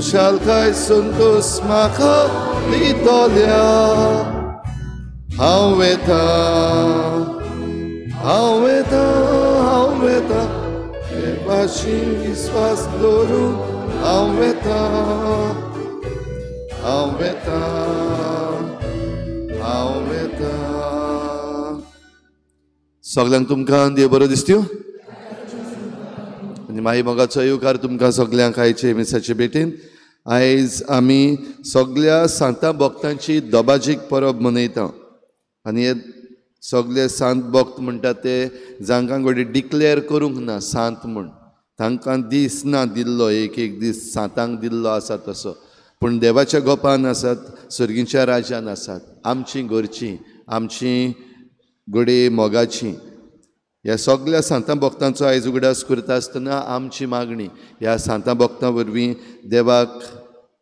खुशालकाय संतोष म्हाका दितल्या हांव वेता हांव वेता हांव वेता देवाशी विस्वास दवरून हांव वेता हांव वेता हांव वेता. सगल्यांक तुमकां देव बरो दिसत्यो आनी माई मोगाचो येवकार तुमकां सगल्यांक आयचे मिसाचे भेटेन. आयज आमी सगल्या सांतां भक्तांची दबाजीक परब मनयता आनी हे सगळे सांत भक्त म्हणटा ते जांकां घडये डिक्लेर करूंक ना सांत म्हूण, तांकां दीस ना दिल्लो, एक एक दीस सांतांक दिल्लो आसा तसो, पूण देवाच्या गोपान आसात, सर्गीच्या राज्यान आसात. आमची घरचीं, आमची घडये मोगाची ह्या सगल्या सांतां भक्तांचो आयज उगडास करता आसतना आमची मागणी ह्या सांतां भक्तां वरवीं देवाक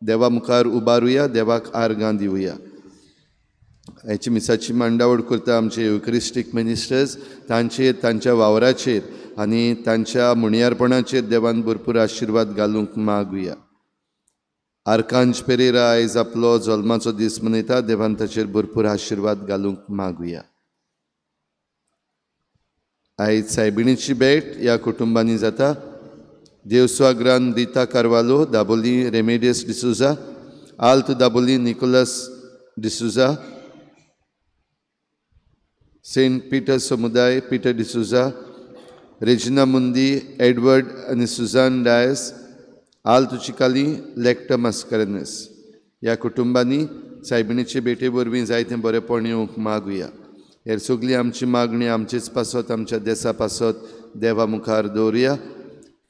देवा मुखार उबारुया, देवाक आर्गां दिवया. हाची मिसाची मांडावळ करता आमचे युक्रिस्टीक मिनिस्टर्स, तांचेर तांच्या वावराचेर आनी तांच्या मुणयारपणाचेर देवान भरपूर आशिर्वाद घालूंक मागुया. आर्कांज पेरेरा आयज आपलो जल्माचो दीस मनयता, देवान ताचेर भरपूर आशिर्वाद घालूंक मागुया. आयज सायबिणीची भेट ह्या कुटुंबांनी जाता. देवस्वाग्रान Rita Carvalho, Dabolim Remedios D'Souza, Alt Dabolim Nicholas D'Souza, Saint Peter समुदाय पीटर डिसुजा, रेजिना मुंदी, एडवर्ड आनी सुजान डायस, आल्त चिकाली, लेक्टा मास्करेनस ह्या कुटुंबांनी सायबिणीचे भेटे वरवीं जायतें बरेंपण येवंक मागुया. हेर सगळी आमची मागणी आमचेच पासत, आमच्या देसा पासत देवा मुखार दवरुया.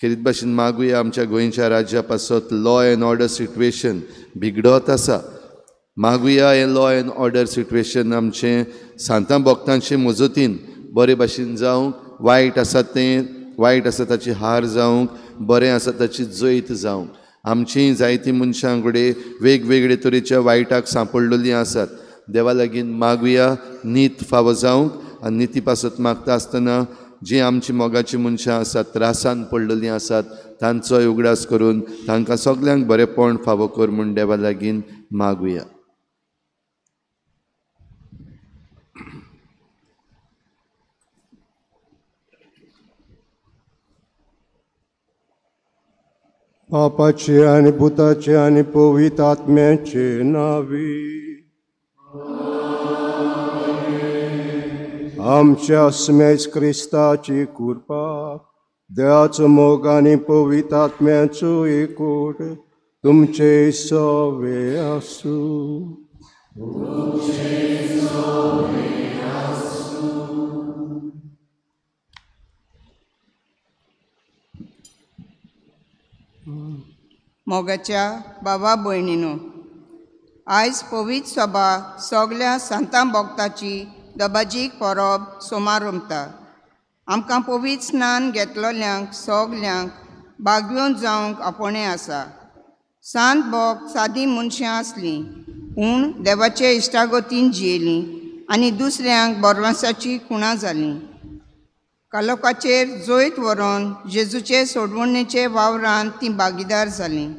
खेरीत भाशेन मागुया आमच्या गोंयच्या राज्या पासत. लॉ एंड ऑर्डर सिट्युएशन बिगडत आसा, मागुया हें लॉ एंड ऑर्डर सिट्युएशन आमचें सांतां भक्तांचे मजतीन बरे भाशेन जावंक, वायट आसा तें वायट आसा ताची हार जावंक, बरें आसा ताची जैत जावंक. आमचीं जायतीं मनशां कडेन वेगवेगळे तरेच्या वायटाक सांपडलेलीं आसात. देवा लागीं मागुया नीत फावो जावंक आनी निती पासत मागता आसतना जीं आमची मोगाचीं मनशां आसात, त्रासान पडलेलीं आसात, तांचोय उगडास करून तांकां सगल्यांक बरेंपण फावो कर म्हूण देवा लागीं मागुया. बापाचे आनी पुताचे आनी पवित्र आत्म्याचे नांवी आमच्या स्मेज क्रिस्ताची कृपा, देवाचो मोग आनी पवित्र आत्म्याचो एकवट तुमचे सवे आसूं. मोगाच्या बाबा भयणीनो, आयज पवित्र सभा सगल्या सांतां भक्ताची दबाजीक परब सोमारंभता. आमकां पवित्र स्नान घेतलोल्यांक सगल्यांक भाग्योन जावंक आपोवणें आसा. सांत भक्त सादी मनशां आसलीं पूण देवाचे इश्टागतीन जियेलीं आनी दुसऱ्यांक बरवासाची खुणां जालीं. कालोकाचेर जैत व्हरोन जेजूचे सोडवणेचे वावरान तीं भागीदार जालीं.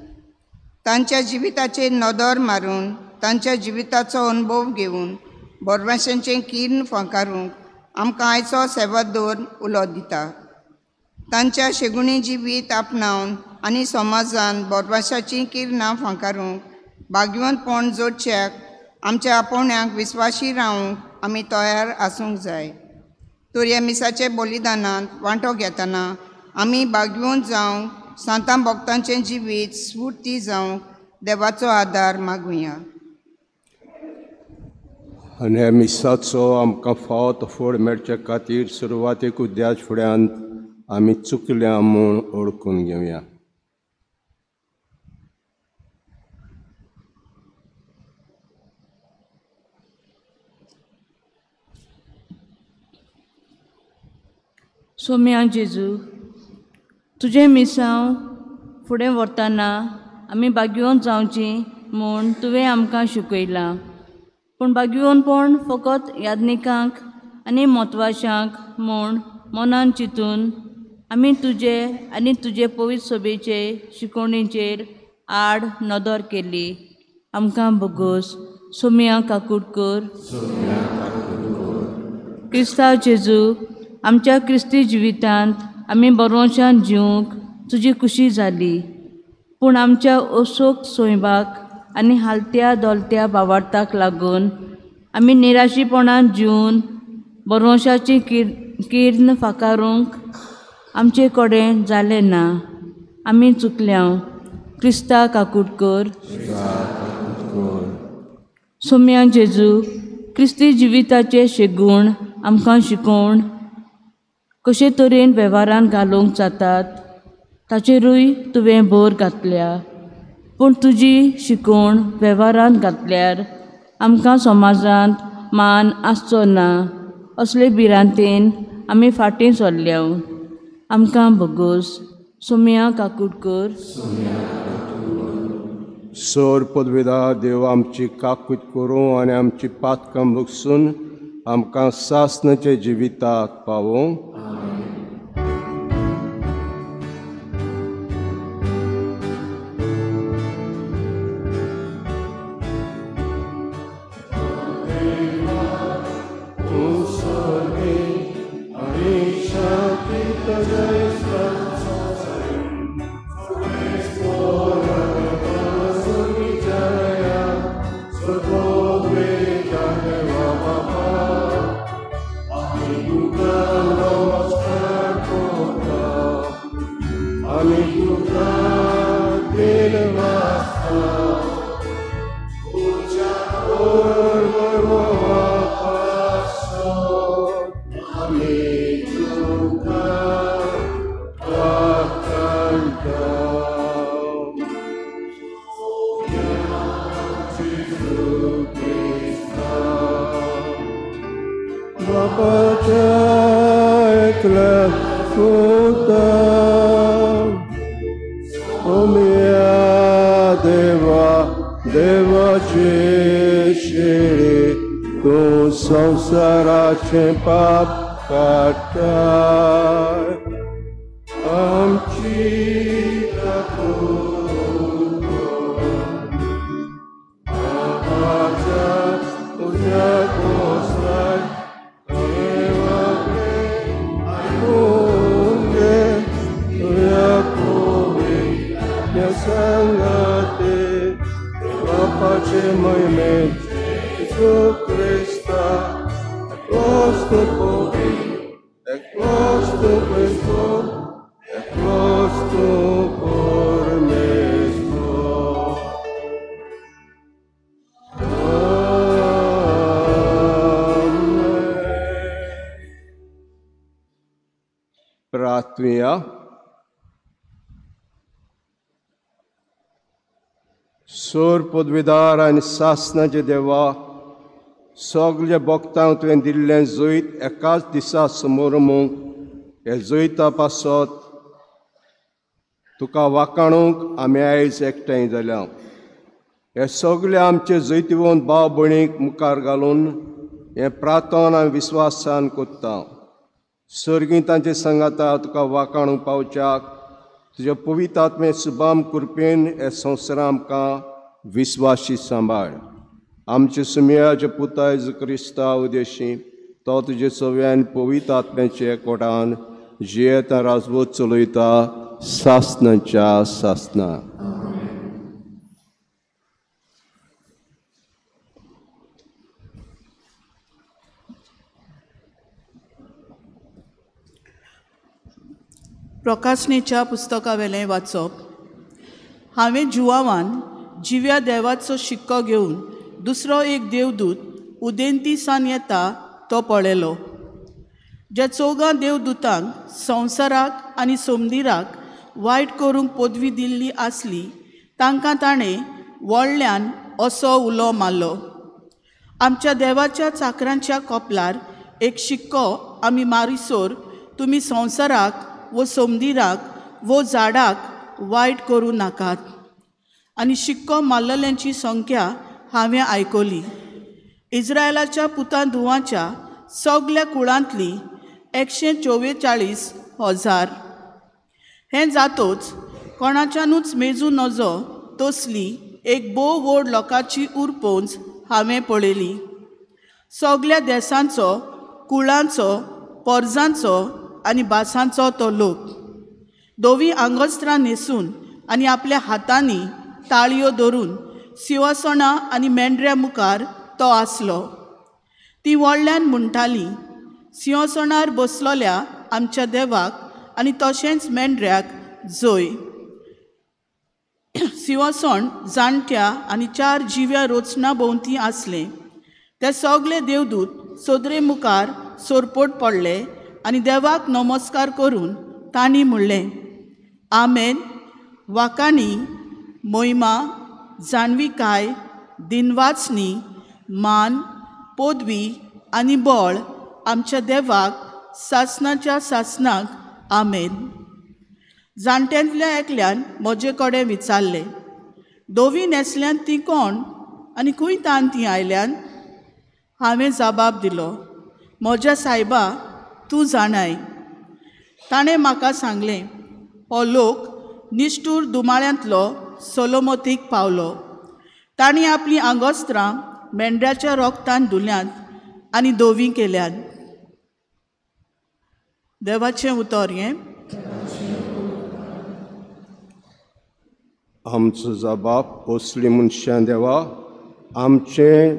तांच्या जिविताचेर नदर मारून तांच्या जिविताचो अनुभव घेवन बोरवाशांचें किर्ण फांकारूंक आमकां आयचो सेवादोर उलो दिता. तांच्या शेगुणी जिवीत आपणावन आनी समाजान बोरवाशाचीं किर्णां फांकारूंक भाग्यवंतपण जोडच्याक आमच्या आपोवण्याक विस्वाशी रावंक आमी तयार आसूंक जाय. तर ह्या मिसाचे बलिदानांत वांटो घेतना आमी भाग्यवंत जावंक सांतां भक्तांचें जिवीत स्फूर्ती जावंक देवाचो आदार मागुया. आनी ह्या मिसाचो आमकां फावो तो फोड मेळचे खातीर सुरवातेक उद्याच फुड्यांत आमी चुकल्या म्हूण ओळखून घेवया. सोम्या जेजू, तुजें मिसांव फुडें व्हरतना आमी भाग्यवंत जावचीं म्हूण तुवें आमकां शिकयलां. पूण भाग्यवंतपण फकत याज्ञिकांक आनी म्हत्वाशांक म्हूण मनान चिंतून आमी तुजे आनी तुजे पवित्र सभेचे शिकवणीचेर आड नदर केली. आमकां भोगोस. सोम्या काकूट कर. क्रिस्तांव जेजू, आमच्या क्रिस्ती जिवितांत आमी बरोवशान जिवंक तुजी खुशी जाली. पूण आमच्या अशोक सोयबाक आनी हालत्या दोलत्या बावार्थाक लागून आमी निराशीपणान जिवन बरोवशाची किर्ण फाकारूंक आमचे कडेन जालें ना. आमी चुकल्या. क्रिस्ता काकूट कर. सोम्या जेजू, क्रिस्ती जिविताचे शेगूण आमकां शिकोवन कशे तरेन वेव्हारान घालूंक जातात ताचेरूय तुवें भर घातल्या. पूण तुजी शिकवण वेव्हारांत घातल्यार आमकां समाजांत मान आसचो ना असले भिरांतेन आमी फाटीं सरल्या. आमकां भोगोस. सोम्या काकूट कर. सोर पदवेदा देव आमची काकूट करूं आनी आमची पातकां बगसून आमकां सासणाचे जिविताक पावोवं. संसाराचें पाप काडटाय आमची काकूट कर. बापाच्या तुज्या गोसाय आयकून घे तुज्या पवित्र सांगाते बापाचे महिमेंत जेजू क्रिस्ता प्रार्थुया. सोर पदवीदार आनी सासणाचे देवा, सगल्या भक्तांक तुवें दिल्लें जैत एकाच दिसा समोरमूंक हे जैता पासत तुका वाखाणूंक आमी आयज एकठांय जाल्या. हे सगळे आमचे जैतिवंत भाव भयणीक मुखार घालून हें प्रार्थना आनी विस्वासान कोत्ता. सर्गीं तांचे सांगाता तुका वाखाणूंक पावच्याक तुज्या पवित्र आत्मे सुबाम कृपेन हे संवसार आमकां विस्वाशी सांबाळ. आमचे सुमयाचे पुता जेजू क्रिस्ता उदेशी तो तुजे सव्यान पवित्र आत्म्याचे एकवटान जियेता राजवट चलयता सासणाच्या सासणा. प्रकाशनेच्या पुस्तकावेलें वाचप. हांवें जुवावान जिव्या देवाचो शिक्को घेवन दुसरो एक देवदूत उदेंतीसान येता तो पळयलो. ज्या चौगां देवदूतांक संवसाराक आनी सोमदिराक वायट करूंक पदवी दिल्ली आसली तांकां ताणें व्हडल्यान असो उलो मारलो, आमच्या देवाच्या चाकरांच्या कपलार एक शिक्को आमी मारिसोर तुमी संवसाराक वो सोमदिराक वो झाडाक वायट करूं नाकात. आनी शिक्को मारलेल्यांची संख्या हांवें आयकली. इज्रायलाच्या पुतां धुवांच्या सगल्या कुळांतली 144,000. हें जातोच कोणाच्यानूच मेजूं नजो तसली एक भोव व्हड लोकांची उरपोंज हांवें पळयली. सगल्या देसांचो, कुळांचो, पोरजांचो आनी भासांचो तो लोक धवी आंगोस्त्रां न्हेसून आनी आपल्या हातांनी ताळयो धरून सिंवासणां आनी मेंढऱ्या मुखार तो आसलो. ती व्हडल्यान म्हणटाली, सिंवासणार बसलोल्या आमच्या देवाक आनी तशेंच मेंढऱ्याक जय. सिंवासण जाणट्या आनी चार जिव्या रोचना भोंवती आसलें. ते सगळे देवदूत सोदरे मुखार सोरपोट पडले आनी देवाक नमस्कार करून तांणी म्हणलें, आमेन. वाकांनी मोहिमा, जाणविकाय, दिनवाचणी, मान, पदवी आनी बळ आमच्या देवाक सासणाच्या सासणाक. आमेन. जाणट्यांतल्या एकल्यान म्हजे कडेन विचारलें, धवी न्हेसल्यान ती कोण आनी खंय तान ती आयल्यान? हांवें जबाब दिलो, म्हज्या सायबा तूं जाणाय. ताणें म्हाका सांगलें, हो लोक निश्ठूर दुमाळ्यांतलो सोलोमतीक पावलो. तांणी आपलीं आंगोस्त्रां मेंढ्याच्या रोगतान धुल्यांत आनी धवीं केल्यांत. देवाचें उतर हें. आमचो जबाब असली मनशां देवा आमचें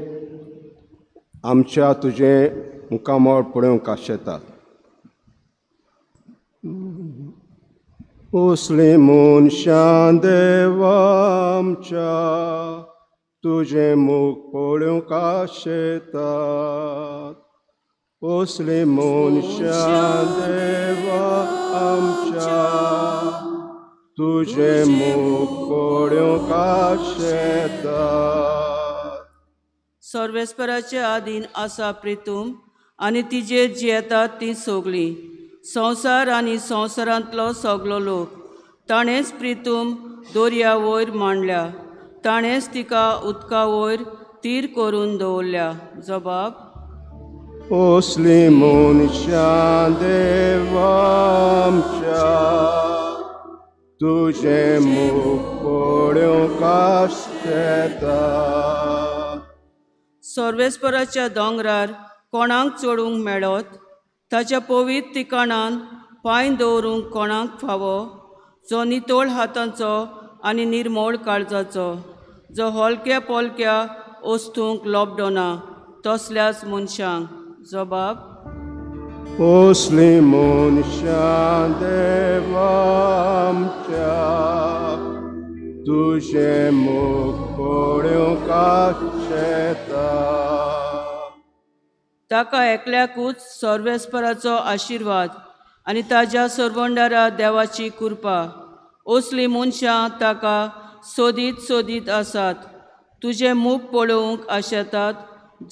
आमच्या तुजें मुखामळ पळोवंक आशेतात. असली मनशां देवा आमच्या तुजें मुख पळोवंक आशेतात. असली मनशां देवा आमच्या तुजें मुख पळोवंक आशेतात. सर्वेस्पराचे आधीन आसा प्रितूम आनी तिजेर जियेतात ती सगळीं, संवसार आनी संवसारांतलो सगलो लोक. ताणेंच प्रितूम दर्या वयर मांडल्या, ताणेंच तिका उदका वयर तीर करून दवरल्या. जबाब. असली मनशां देवा आमच्या तुजें मुख पळोवंक आशेतात. सर्वेस्पराच्या दोंगरार कोणाक चडूंक मेळत? ताच्या पवित्र ठिकाणान पांय दवरूंक कोणाक फावो? जो नितळ हातांचो आनी निर्मळ काळजाचो, जो हलक्या पोलक्या वस्तूंक लोबडोना तसल्याच मनशांक. जबाब. असली मनशां देवा आमच्या तुजें मुख पळोवंक आशेतात. ताका एकल्याकूच सर्वेस्पराचो आशिर्वाद आनी ताज्या सरवंडारा देवाची कृपा. असली मनशां ताका सोदीत सोदीत आसात, तुजें मुख पळोवंक आशेतात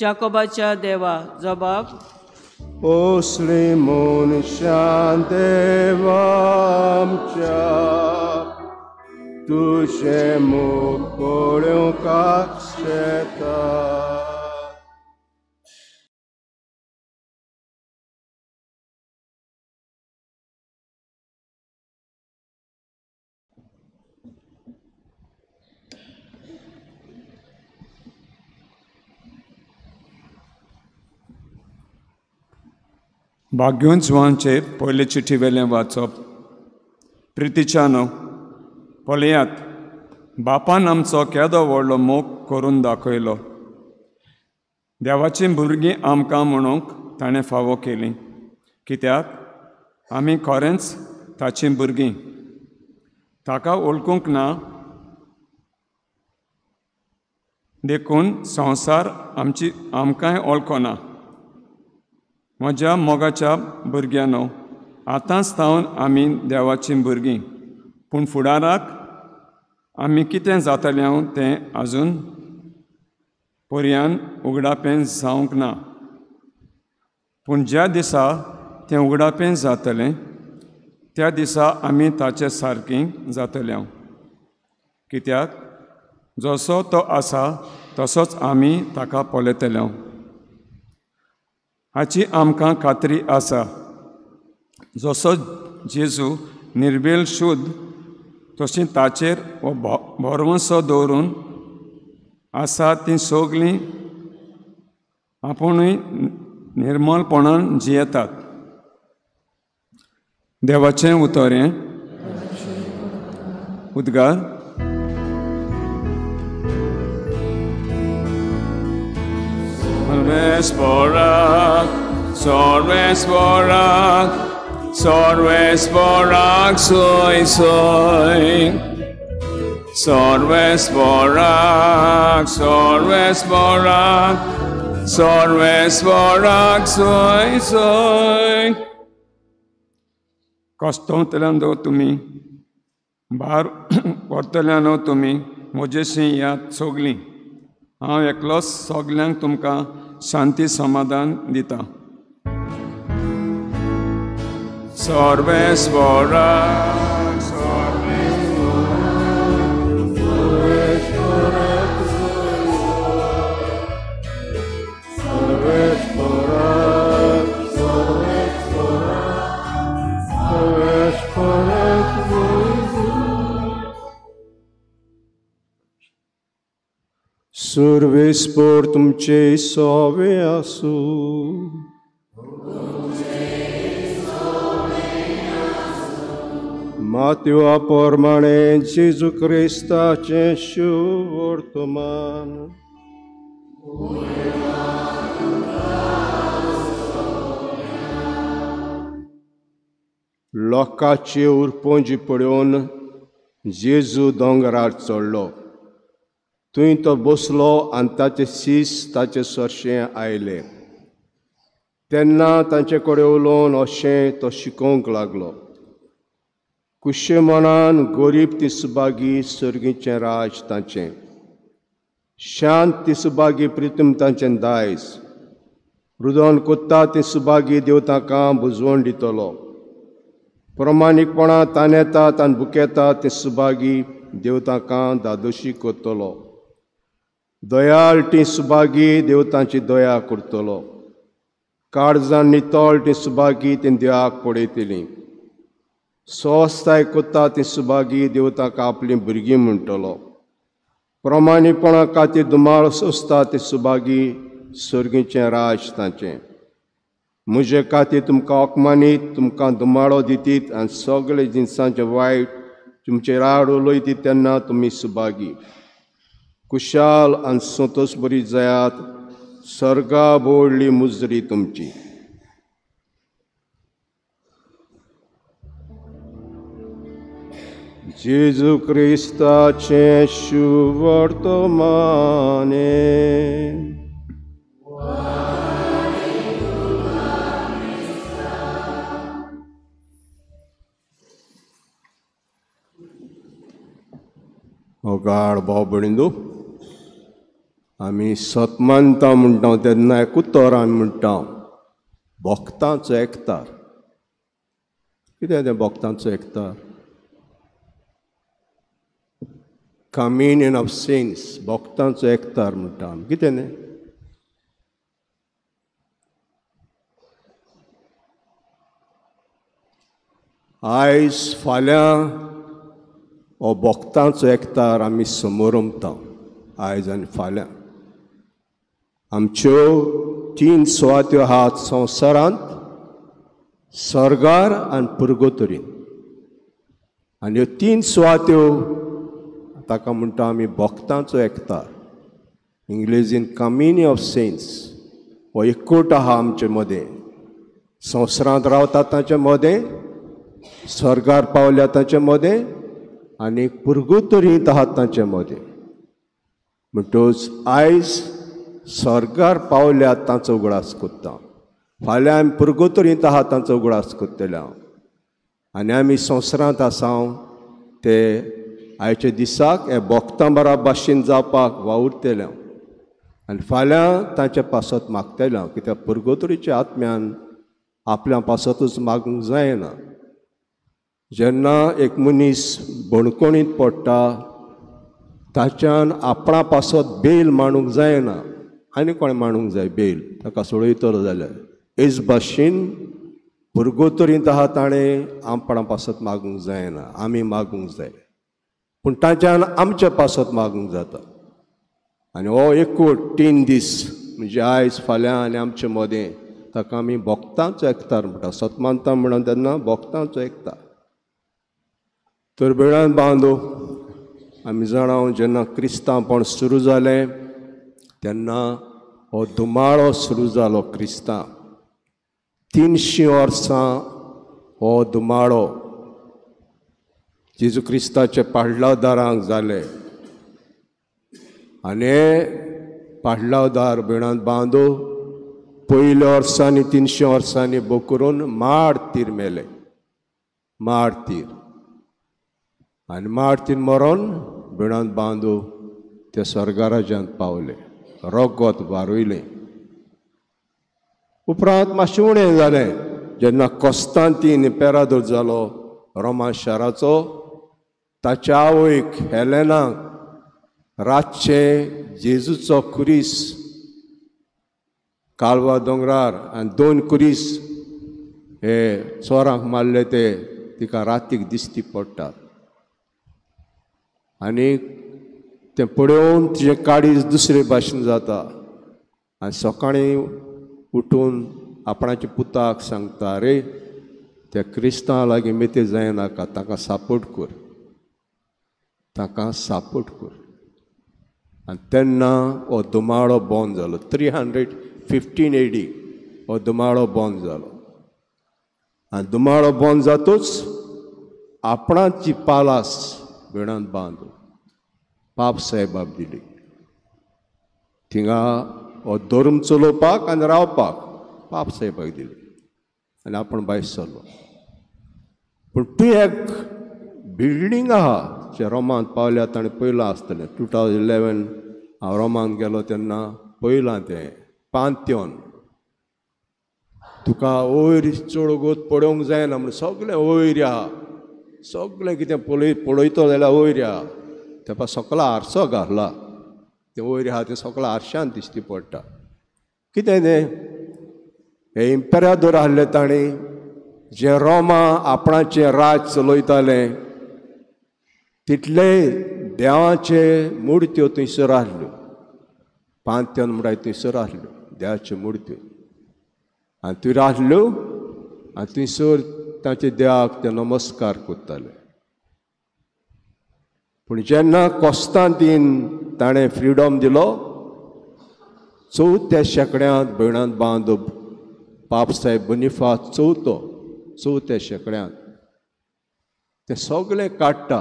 जाकोबाच्या देवा. जबाब. असली मनशां देवा आमच्या तुजें मुख पळोवंक आशेतात. भाग्योन जुवांचे पयले चिठी वेलें वाचप. प्रितीच्यानो, पळयात बापान आमचो केदो व्हडलो मोग करून दाखयलो. देवाचीं भुरगीं आमकां म्हणूंक ताणें फावो केली, कित्याक आमी खरेंच ताचीं भुरगीं. ताका वळखूंक ना देखून संवसार आमची आमकांय वळखना. म्हज्या मोगाच्या भुरग्यांनो, आतांच थावन आमी देवाचीं भुरगीं, पूण फुडाराक आमी कितें जातलें तें आजून पर्यान उगडापें जावंक ना. पूण ज्या दिसा तें उगडापें जातलें त्या दिसा आमी ताचे सारकीं जातले, कित्याक जसो तो आसा तसोच आमी ताका पळयतले. हाची आमकां खात्री आसा. जसो जेजू निर्बेल शुद्ध तशी ताचेर हो भरवंसो दवरून आसा तीं सगळीं आपुणूय निर्मलपणान जियेतात. देवाचें उतर हें. उद्गार. सर्वेस्पराक सर्वेस्पराक सर्वेस्पराक सोय सोय सर्वेस्पराक सर्वेस्पराक सर्वेस्पराक सोय सोय. कश्टोंतल्यान दो तुमी, भार व्हरतल्यान तुमी म्हजेशी याद सगळीं. हांव एकलोच सगल्यांक तुमकां शांती समाधान दिता. सर्वेस्पराक सर्वेस्पर तुमचे सोवे आसूं. मातवा प्रमाणे जेजू क्रिस्ताचें शुवर्तमान. लोकांची उरपोंजी पळोवन जेजू दोंगरार चडलो. थंय तो बसलो आनी ताचे शीस ताचे सरशें आयले. तेन्ना तांचे कडेन उलोवन अशें तो शिकोवंक लागलो. कुशे मनान गरीब ती सुभागी सर्गीचें राज तांचें. शांत ती सुभागी प्रितम तांचें दायज. रुदन कोत्ता ती सुभागी देव तांकां बुजवण दितलो. प्रमाणीकपणां ताणेतात आनी भुकेता ती सुभागी देव तांकां दादोशी करतलो. दयाळ ती सुभागी देव तांची दया करतलो. काळजान नितळ ती सुभागी ती देवाक पळयतली. स्वस्ताय कोत्ता ती सुभागी देव तांकां आपलीं भुरगीं म्हणटलो. प्रमाणीपणा खातीर दुमाळ सोंसता ती सुभागी सर्गीचें राज तांचें. म्हजे खातीर तुमकां अपमानीत, तुमकां दुमाळो दितीत आनी सगळे जिनसांचें वायट तुमचेर आड उलयतीत तेन्ना तुमी सुभागी. कुशाल आनी संतोश बरी जायात, सर्गा व्हडली मुजरी तुमची. जेजू क्रिस्ताचें शुवर्तमाने. गाड भाव भयणींनो, आमी सत मानता म्हणटा तेन्ना एकूच तर आमी म्हणटा भक्तांचो एकतार. कितें तें भक्तांचो एकतार? कम्युनियन ऑफ सेंट्स, भक्तांचो एकतार म्हणटा आमी. कितें न्ही? आयज फाल्यां हो भक्तांचो एकतार आमी समोरमता. आयज आनी फाल्यां आमच्यो तीन सुवात्यो आहात संवसारांत, सर्गार आनी पुर्गोतरीन. आनी ह्यो तीन सुवात्यो ताका म्हणटा आमी भक्तांचो एकतार. इंग्लेजीन कम्युनियन ऑफ सेंट्स. हो एकवट आहा आमचे मदें, संवसारांत रावतात तांचे मदें स्वर्गार पावल्या तांचे मदें आनी पुर्गुतोरींत आहात तांचे मदें. म्हणटकच आयज स्वर्गार पावल्या तांचो उगडास कोत्ता, फाल्यां आमी पुर्गुतोरींत आहा तांचो उगडास कोत्तले हांव. आनी आमी संवसारांत आसा ते आयच्या दिसाक हे भोक्तां बरा भाशेन जावपाक वावुरतले हांव आनी फाल्यां तांचे पासत मागतले हांव, कित्याक पुर्गुतोरीच्या आत्म्यान आपल्या पासतूच मागूंक जायना. जेन्ना एक मनीस बणकोणींत पडटा ताच्यान आपणा पासत बेल मांडूंक जायना, आनी कोणें मांडूंक जाय बेल, ताका सोडयतलो जाल्यार. हेच भाशेन पुर्गुतोरींत आहा ताणें आपणा पासत मागूंक जायना, आमी मागूंक जाय, पूण ताच्यान आमच्या पासत मागूंक जाता. आनी हो एकवट 3 दीस म्हणजे आयज फाल्यां आनी आमचे मदें ताका आमी भोक्तांचो एकतार म्हणटा. सतमानता म्हणून तेन्ना भोक्तांचो एकतार. तर बेळान बांदो आमी जाणा जेन्ना क्रिस्तांवपण सुरू जालें तेन्ना हो धुमाळो सुरू जालो क्रिस्तांव. 300 वर्सां हो धुमाळो जेजू क्रिस्ताचे पाडलावदारांक जाले आनी पाडलावदार बेणांत बांदो पयल्या वर्सांनी 300 वर्सांनी बोकरून माडतीर मेले, माडतीर. आनी माडतीर मरोन बेणांत बांदो ते स्वर्गराज्यांत पावले, रोगत वारयलें. उपरांत मातशें उणें जालें जेन्ना कोस्तांतीन इम्पेरादोर जालो रोमा शाराचो, ताच्या आवयक हेलेनाक रातचें जेजूचो कुरीस कालवा दोंगरार आनी 2 कुरीस हे चोरांक मारले ते तिका रातीक दिसती पडटात आनी तें पळोवन तिजें काळीज दुसरे भाशेन जाता आनी सकाळीं उठून आपणाच्या पुताक सांगता, रे त्या क्रिस्तांव लागीं मेते जायनाका, ताका सापोर्ट कर, ताका सापोर्ट कर. आनी तेन्ना हो धुमाळो बंद जालो. 315 AD हो धुमाळो बंद जालो. आनी धुमाळो बंद जातूच आपणाची पालास बेणांत बांदू पाप साहेबाक दिली. थिंगा हो धर्म चलोवपाक आनी रावपाक पाप साहेबाक दिली आनी आपण भायर सरलो. पूण ती एक बिल्डींग आहा जे रोमांत पावल्या ताणें पयलां आसतलें. 2011 हांव रोमांत गेलो तेन्ना पयलां तें पांथेऑन. तुका वयर चड वगत पळोवंक जायना म्हण सगळें वयर आहा, सगळें कितें पळयतो जाल्यार वयर आहा. तेपा सगळो आरसो घातला, तें वयर आहा तें सगळो आरशान दिश्टी पडटा. कितें तें हे इम्पेरादोर आहले ताणें जे रोमा आपणाचें राज चलयतालें तितले देवाचे मुर्त्यो थंयसर आहल्यो. पांथेऑन म्हणटाय थंयसर आहल्यो देवाच्यो मुर्त्यो आनी थंय आहल्यो आनी थंयसर तांचे देवाक ते नमस्कार करताले. पूण जेन्ना कोस्तांतीन ताणें फ्रिडम दिलो 4थ्या शेंकड्यांत भयणांत बांदो पाप साहेब बोनिफास चवथो 4थ्या शेंकड्यांत ते सगळे काडटा,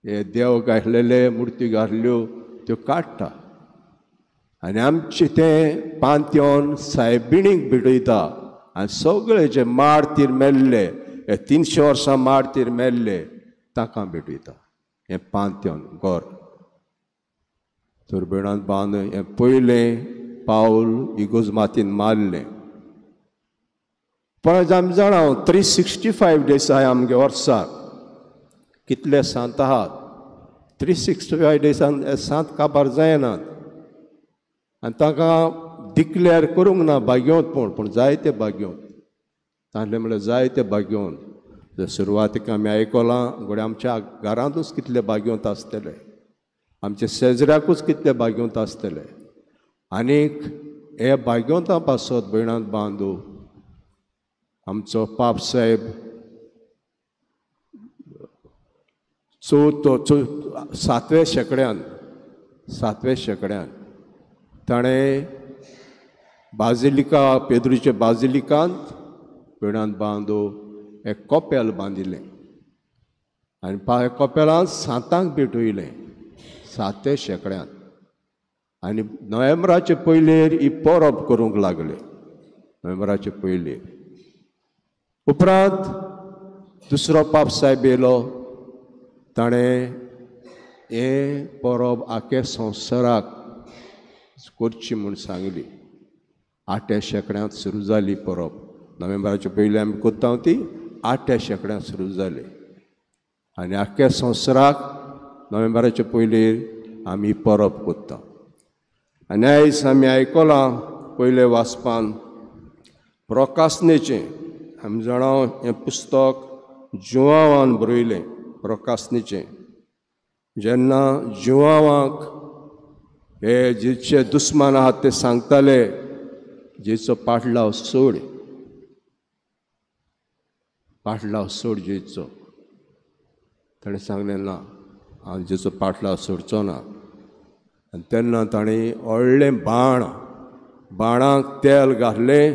हे देव घातलेले मुर्ती घातल्यो त्यो काडटा आनी आमचें तें पांथेऑन सायबिणीक भेटयता. आनी सगळे जे माडतीर मेल्ले, हे 300 वर्सां माडतीर मेल्ले ताका भेटयता हें पांथेऑन घर. तर भयणांत बांद हें पयलें पावल इगोज मातीन मारलें. पण आमी जाणा 365 डेज आहाय आमगे वर्साक, कितले सांत आहात. 365 डेजान सांत काबार जायनात आनी तांकां डिक्लेअर करूंक ना भाग्योंत, पूण जायते भाग्योंत तांतले म्हणल्यार जायते भाग्योंत. सुरवातीक आमी आयकलां घडये आमच्या घरांतूच कितले भाग्योंत आसतले, आमच्या शेजऱ्याकूच कितले भाग्योंत आसतले. आनीक हे भाग्योंता पासत भयणांत बांदू आमचो पाप साहेब 7व्या शेंकड्यान 7व्या शेंकड्यान ताणें बाजिलिका पेद्रूचे बाजिलिकांत भयणांत बांदो एक कोपेल बांदिल्लें आनी कोपेलांत सांतांक भेटयलें साते शेंकड्यांत. आनी नोव्हेंबराचे पयलेर ही परब करूंक लागले, नोव्हेंबराचे पयलेर. उपरांत दुसरो पाप साहेब येयलो, ताणें हें परब आख्या संवसाराक करची म्हूण सांगली. आठ्या शेंकड्यांत सुरू जाली परब. नोव्हेंबराचे पयलीं आमी करता ती आठ्या शेंकड्यांत सुरू जाली आनी आख्या संवसाराक नोव्हेंबराचे पयलीं आमी परब करता. आनी आयज आमी आयकलां पयले वाचपान प्रकासनेचें. आमी जाणा हें पुस्तक जुवांवान बरयलें प्रकासनेचें. जेन्ना जुवांवाक हे जेचे दुस्मान आहात ते सांगताले जेचो पाटलाव सोड, पाटलाव सोड जेचो, ताणें सांगलें ना हांव जेचो पाटलाव सोडचो ना. आनी तेन्ना ताणें व्हडलें बाण, बाणाक तेल घातलें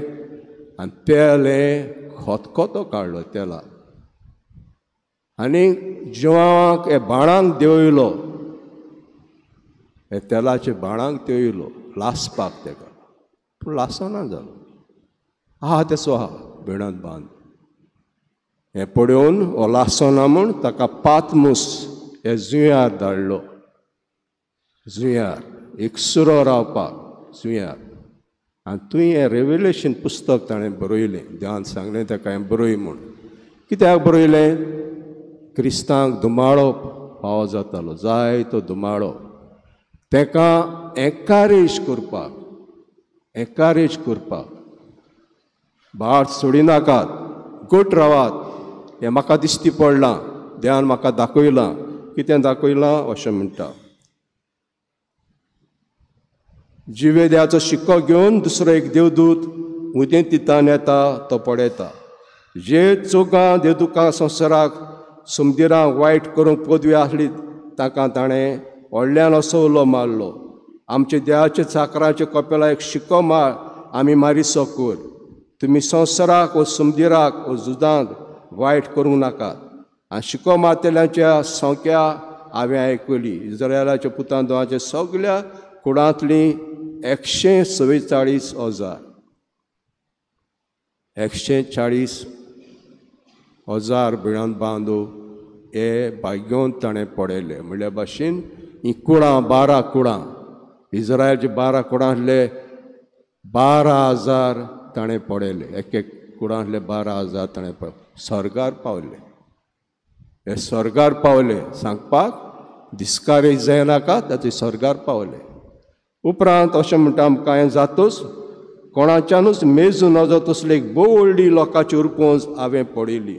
आनी तेल हें खतखतो काडलो तेला आनी जुवांवाक हे बाणांक देंवयलो, हे तेलाचे बाणांक देंवयलो लासपाक तेका, पूण लासना जालो. आहा तेसो आहा भेणांत बांद. हें पळोवन हो लासना म्हूण ताका पातमूस हे जुंयार धाडलो, जुंयार एकसुरो रावपाक जुंयार. आनी तुवें हें रेवलेशन पुस्तक ताणें बरयलें, देवान सांगलें ताका हें बरय म्हूण. कित्याक बरयलें? क्रिस्तांक धुमाळो फावो जातालो, जायतो धुमाळो, ताका एन्करेज करपाक, एन्करेज करपाक, भाट सोडिनाकात, गोट रावात, हें म्हाका दिश्टी पडलां, देवान म्हाका दाखयलां. कितें दाखयलां अशें म्हणटा. जिवे देवाचो शिक्को घेवन दुसरो एक देवदूत उदेंतितान येता, तो पळयता. जे चोगां देवदुकां संवसाराक सुमदिरांक वायट करूंक पदवी आसली ताका ताणें व्हडल्यान असो उलो मारलो, आमचे देवाचे चाकराचे कपेला एक शिक्को मार, आमी मारिसो कर. तुमी संवसाराक वो सुमदिराक वो झुजांत वायट करूंक नाकात. आनी शिक्को मारतल्यांच्या संख्या हांवें आयकली, इस्रायलाच्या पुतान दोवाच्या सगल्या कुडांतलीं 144,000, 140,000 भिणांत बांदू हे भाग्योन ताणें पडयले. म्हणल्या भाशेन ही कुडां, 12 कुडां, इस्रायलचे 12 कुडांतले 12,000 ताणें पडयले. एक एक कुडांतले 12,000 ताणें स्वर्गार पावले. हे स्वर्गार पावले सांगपाक डिस्करेज जायनाका, ताचे स्वर्गार पावले. उपरांत अशें म्हणटा आमकां हें जातूच कोणाच्यानूच मेजू नजो तसली एक भोव व्हडली लोकांची उरपोंज हांवें पळयली.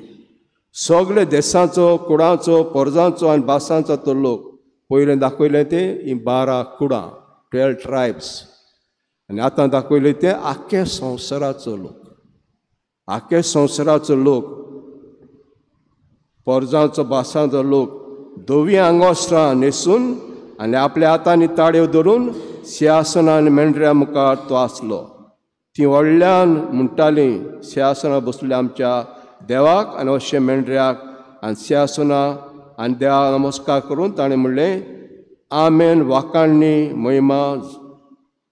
सगळे देसांचो, कुडांचो, पोरजांचो आनी भासांचो तो लोक. पयलें दाखयलें तें ही 12 कुडां, 12 ट्रायब्स, आनी आतां दाखयलें तें आख्या संवसाराचो लोक, आख्या संवसाराचो लोक, पोरजांचो, भासांचो लोक, धवी आंगोस्त्रां न्हेसून आनी आपल्या हातांनी ताळयो धरून सिंहासना आनी मेंढऱ्या मुखार तो आसलो. ती व्हडल्यान म्हणटालीं, सिंहासना बसल्या आमच्या देवाक आनी अशें मेंढऱ्याक आनी सिंहासना आनी देवाक नमस्कार करून ताणें म्हणलें, आमेन, वाखाणणी, महिमा,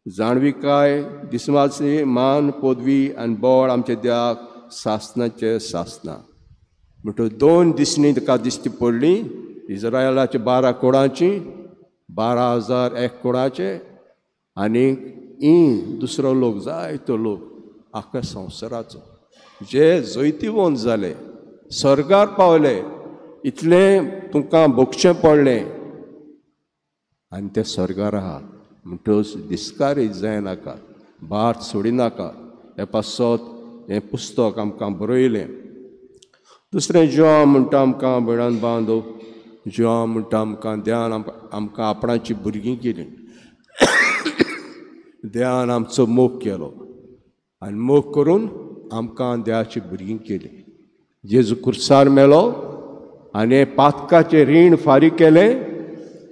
जाणविकाय, दिसमाची मान, पदवी आनी बळ आमच्या देवाक सासनाचे सासना. म्हणटकच 2 दिसणी ताका दिश्टी पडली, इस्रायलाचे 12 कोडांची, 12,000 एक कोडाचे, आनी दुसरो लोक, जायतो लोक आख्या संवसाराचो जे जैतिवंत जाले, स्वर्गार पावले. इतलें तुमकां भोगचें पडलें आनी ते स्वर्गार आहात. म्हणटकच डिस्करेज जायनाका, भाट सोडिनाका. हे पासत हें पुस्तक आमकां बरयलें. दुसरें जुवांव म्हणटा आमकां भयणान बांदो, जुवांव म्हणटा आमकां देवान आमकां आपणाची भुरगीं केलीं, देवान आमचो मोग केलो आनी मोग करून आमकां देवाची भुरगीं केलीं. जेजू कुर्सार मेलो आनी पातकाचें रीण फारीक केलें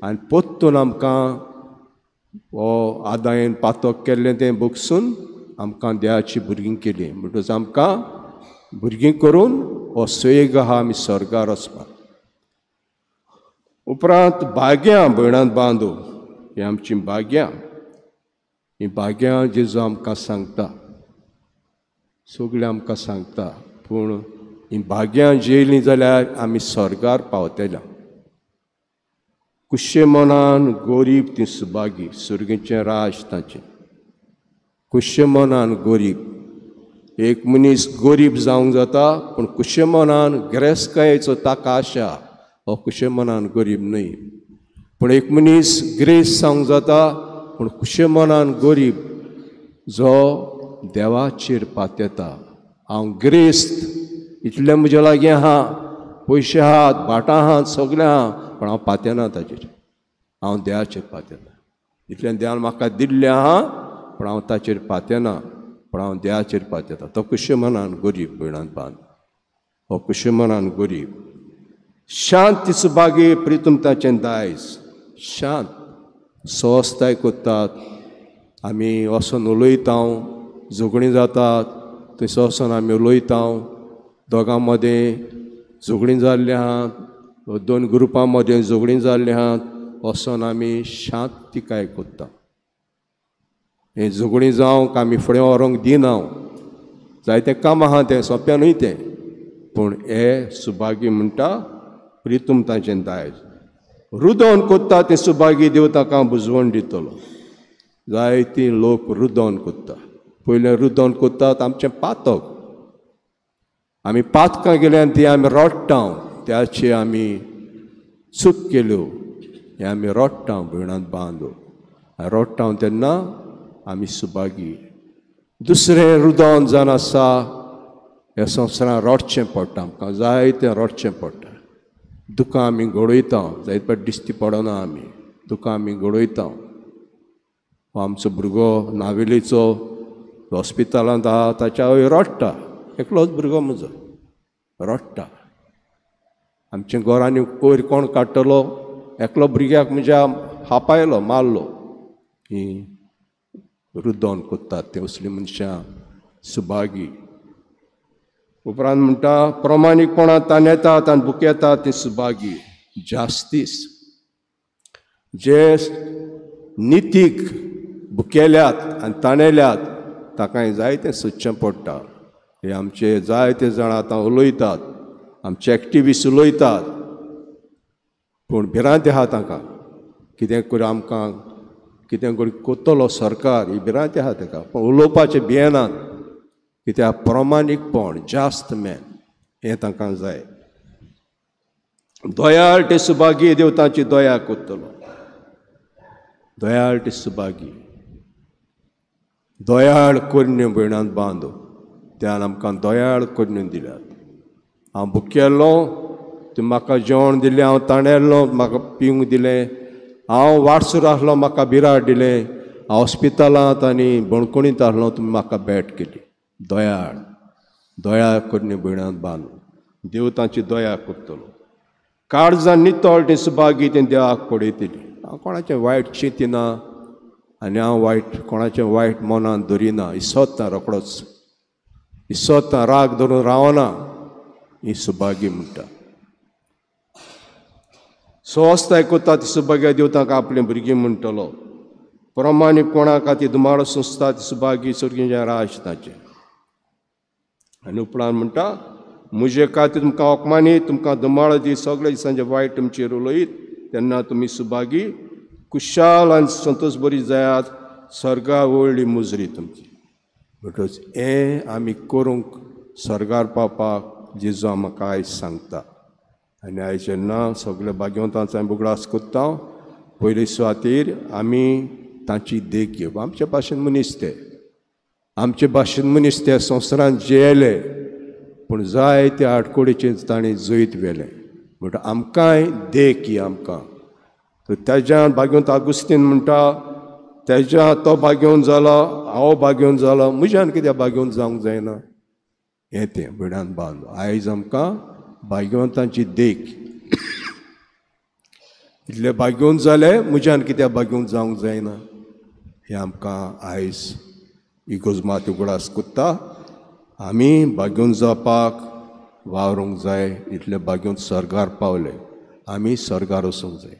आनी पोत्तून आमकां हो आदायन पातक केल्लें तें भोगसून आमकां देवाची भुरगीं केलीं. म्हणटकच आमकां भुरगीं करून हो सुयोग आहा आमी स्वर्गार वचपाक. उपरांत भाग्यां भयणांत बांदू, ही आमची भाग्यां, ही भाग्यां जेजू आमकां सांगता, सगळें आमकां सांगता. पूण ही भाग्यां जेयलीं जाल्यार आमी स्वर्गार पावतल्या. कुशे मनान गोरीब ती सुभागी, सुर्गीचें राज ताचें. कुशे मनान गोरीब, एक मनीस गोरीब जावंक जाता पूण कुशे मनान गिरेस्तकायेचो ताका आशा, हो कुशे मनान गोरीब न्हय. पूण एक मनीस ग्रेस जावंक जाता पूण कुशे मनान गोरीब जो देवाचेर पातेता. हांव ग्रेस्त, इतलें म्हजे लागीं आहा, पयशे आहात, भाटां आहात, सगळें आहा, पूण हांव पातेना ताचेर, हांव देवाचेर पातेता. इतलें देवान म्हाका दिल्लें आहा पूण हांव ताचेर पातेना, पूण हांव देवाचेर पातेता. तो कुशे मनान गोरीब भयणांत बांद, हो कुशे मनान गोरीब. शांत सुभागी प्रितम ताचें दायज. शांत सहजताय करतात, आमी वचोन उलयता, झगडीं जातात थंयसर वचोन आमी उलयता. दोगां मदें झगडीं जाल्लीं आहात, दोन ग्रुपां मदें झगडीं जाल्लीं आहात, वचोन आमी शांतिकाय करता. हें झगडीं जावंक आमी फुडें व्हरूंक दिना. जायतें काम आहा तें सोंपें न्हय तें, पूण हे सुभागी म्हणटा प्रितम ताचें दायज. रुदोन कोत्ता तें सुभागी देव ताका बुजवण दितलो. जायतीं लोक रुदोन कोत्ता. पयलें रुदोन कोत्तात आमचें पातक, आमी पातकां गेल्यान ती आमी रडटा, त्याचे आमी चूक केल्यो हें आमी रडटा भयणांत बांदू. रडटा तेन्ना आमी सुभागी. दुसरें रुदोन जावन आसा ह्या संवसारांत रडचें पडटा आमकां, जायतें रडचें पडटा. दुकां आमी घडयता, जायते फावट दिश्टी पडना आमी, दुकां आमी घडयता. आमचो भुरगो नावेलीचो हॉस्पिटलांत आहा, ताच्या आवय रडटा, एकलोच भुरगो म्हजो रडटा. आमच्या घरांनी वयर कोण काडटलो, एकलो भुरग्याक म्हज्या हापायलो मारलो. ही रुदोन कोत्तात ते असलीं मनशां सुभागी. उपरांत म्हणटा प्रमाणीकपणान ताण येतात आनी भुकेतात ती सुभागी. जास्तीस जे नितीक भुकेल्यात आनी ताणेल्यात ताका जायतें सोदचें पडटा. हे आमचे जायते जाण आतां उलयतात, आमचे एक्टिविस्ट उलयतात, पूण भिरांत आहा तांकां, कितें करून आमकां कितें करून कोत्तलो सरकार, ही भिरांत आहा ताका. पूण उलोवपाचें भियेनात, कित्याक प्रमाणीकपण जास्त मॅन हें तांकां जाय. दयाळ ते सुभागी देव तांची दया कोत्तलो. दयाळ ते सुभागी, दयाळ करण्यो भयणांत बांदो, त्यान आमकां दयाळ करण्यो दिल्यात. हांव भुकेल्लो तुमी म्हाका जेवण दिलें, हांव ताणेल्लो म्हाका पिवंक दिलें, हांव वाटसूर आसलो म्हाका बिराड दिलें, हांव हॉस्पिटलांत आनी बणकोणींत आसलो तुमी म्हाका भेट केली. दयाळ, दया करण्यो भयणांत बांदू, देव तांची दया करतलो. काळजान नितळ तें सुभागी तें देवाक पळयतली. हांव कोणाचें वायट चिंतिना आनी हांव वायट कोणाचें वायट मनान धरिना, इसोत्ता रोकडोच इसोत्ता, राग धरून रावना, ही सुभागी म्हणटा. सहजताय कोत्ता ती सुभाग्या देव तांकां आपलीं भुरगीं म्हणटलो. प्रमाणीकपणा खातीर धुमाळो संस्था ती सुभागी सुर्गींचें राज ताचें. आनी उपरांत म्हणटा म्हजे खातीर तुमकां अपमानीत, तुमकां धुमाळो दी, सगळे दिसांचे वायट तुमचेर उलयत तेन्ना तुमी सुभागी, कुशाल आनी संतोश बरी जायात, स्वर्गा व्हडली मुजरी तुमची. म्हणटकच हें आमी करूंक स्वर्गार पावपाक जेजू आमकां आयज सांगता. आनी आयज जेन्ना सगळे भाग्यवंतांचो आमी उगडास कोत्ता, पयले सुवातेर आमी तांची देख घेवप. आमचे भाशेन मनीस ते, आमचे भाशेन मनीस ते संवसारांत जियेले, पूण जायते आडकोडीचेर तांणी जैत व्हेलें. म्हणटा आमकांय देख ही आमकां. तर तेज्यान भाग्यवंत आगुस्तीन म्हणटा, तेज्या तो भाग्यवंत जालो, हांव भाग्यवंत जालो, म्हज्यान कित्याक भाग्यवंत जावंक जायना? हें तें भिडान बांदलो. आयज आमकां भाग्यवंतांची देख, इतले भाग्यवंत जाले, म्हज्यान कित्याक भाग्यवंत जावंक जायना? हें आमकां आयज इगोज मात उगडास कोत्ता. आमी भाग्यवंत जावपाक वावरूंक जाय. इतले भाग्योन सर्गार पावले, आमी सर्गार वचूंक जाय.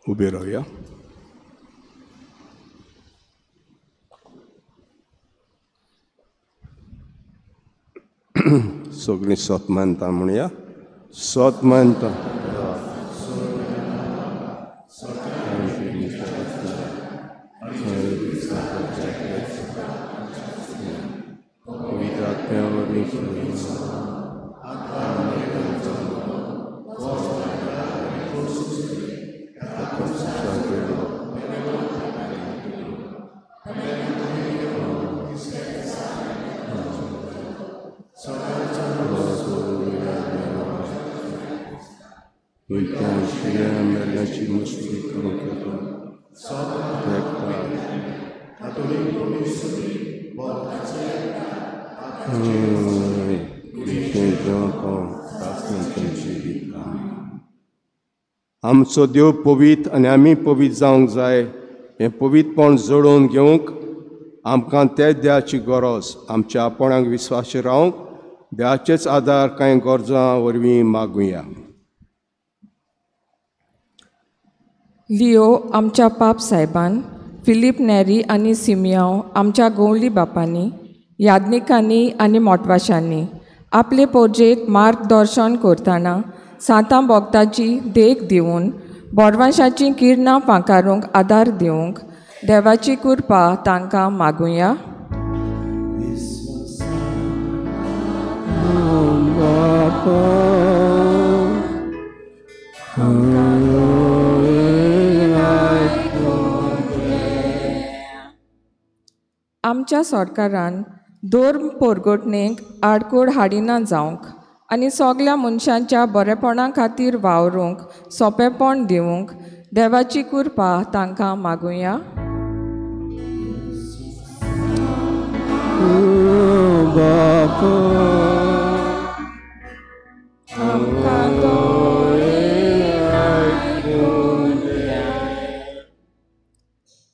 उबे रावया. सगळीं सत मानता म्हणया. सत मानता. आमचो देव पवित्र आनी आमी पवित्र जावंक जाय. हें पवित्रपण जोडोवन घेवंक आमकां त्या देवाची गरज. आमच्या आपणाक विस्वासी रावंक देवाचेच आदार कांय गरजां वरवीं मागुया. लियो आमच्या पाप सायबान, फिलीप नेरी आनी सिमियांव आमच्या गोवली बापांनी, याज्ञिकांनी आनी मोटवाशांनी आपले पोरजेक मार्गदर्शन करतना सांतां भक्ताची देख दिवन बोरवांशाचीं किरणां फांकारूंक आदार दिवंक देवाची कृपा तांकां मागुया. आमच्या सरकारान धर्म पोरगोटणेक आडकोड हाडिना जावंक आनी सगल्या मनशांच्या बरेपणा खातीर वावरूंक सोंपेपण दिवंक देवाची कृपा तांकां मागुया.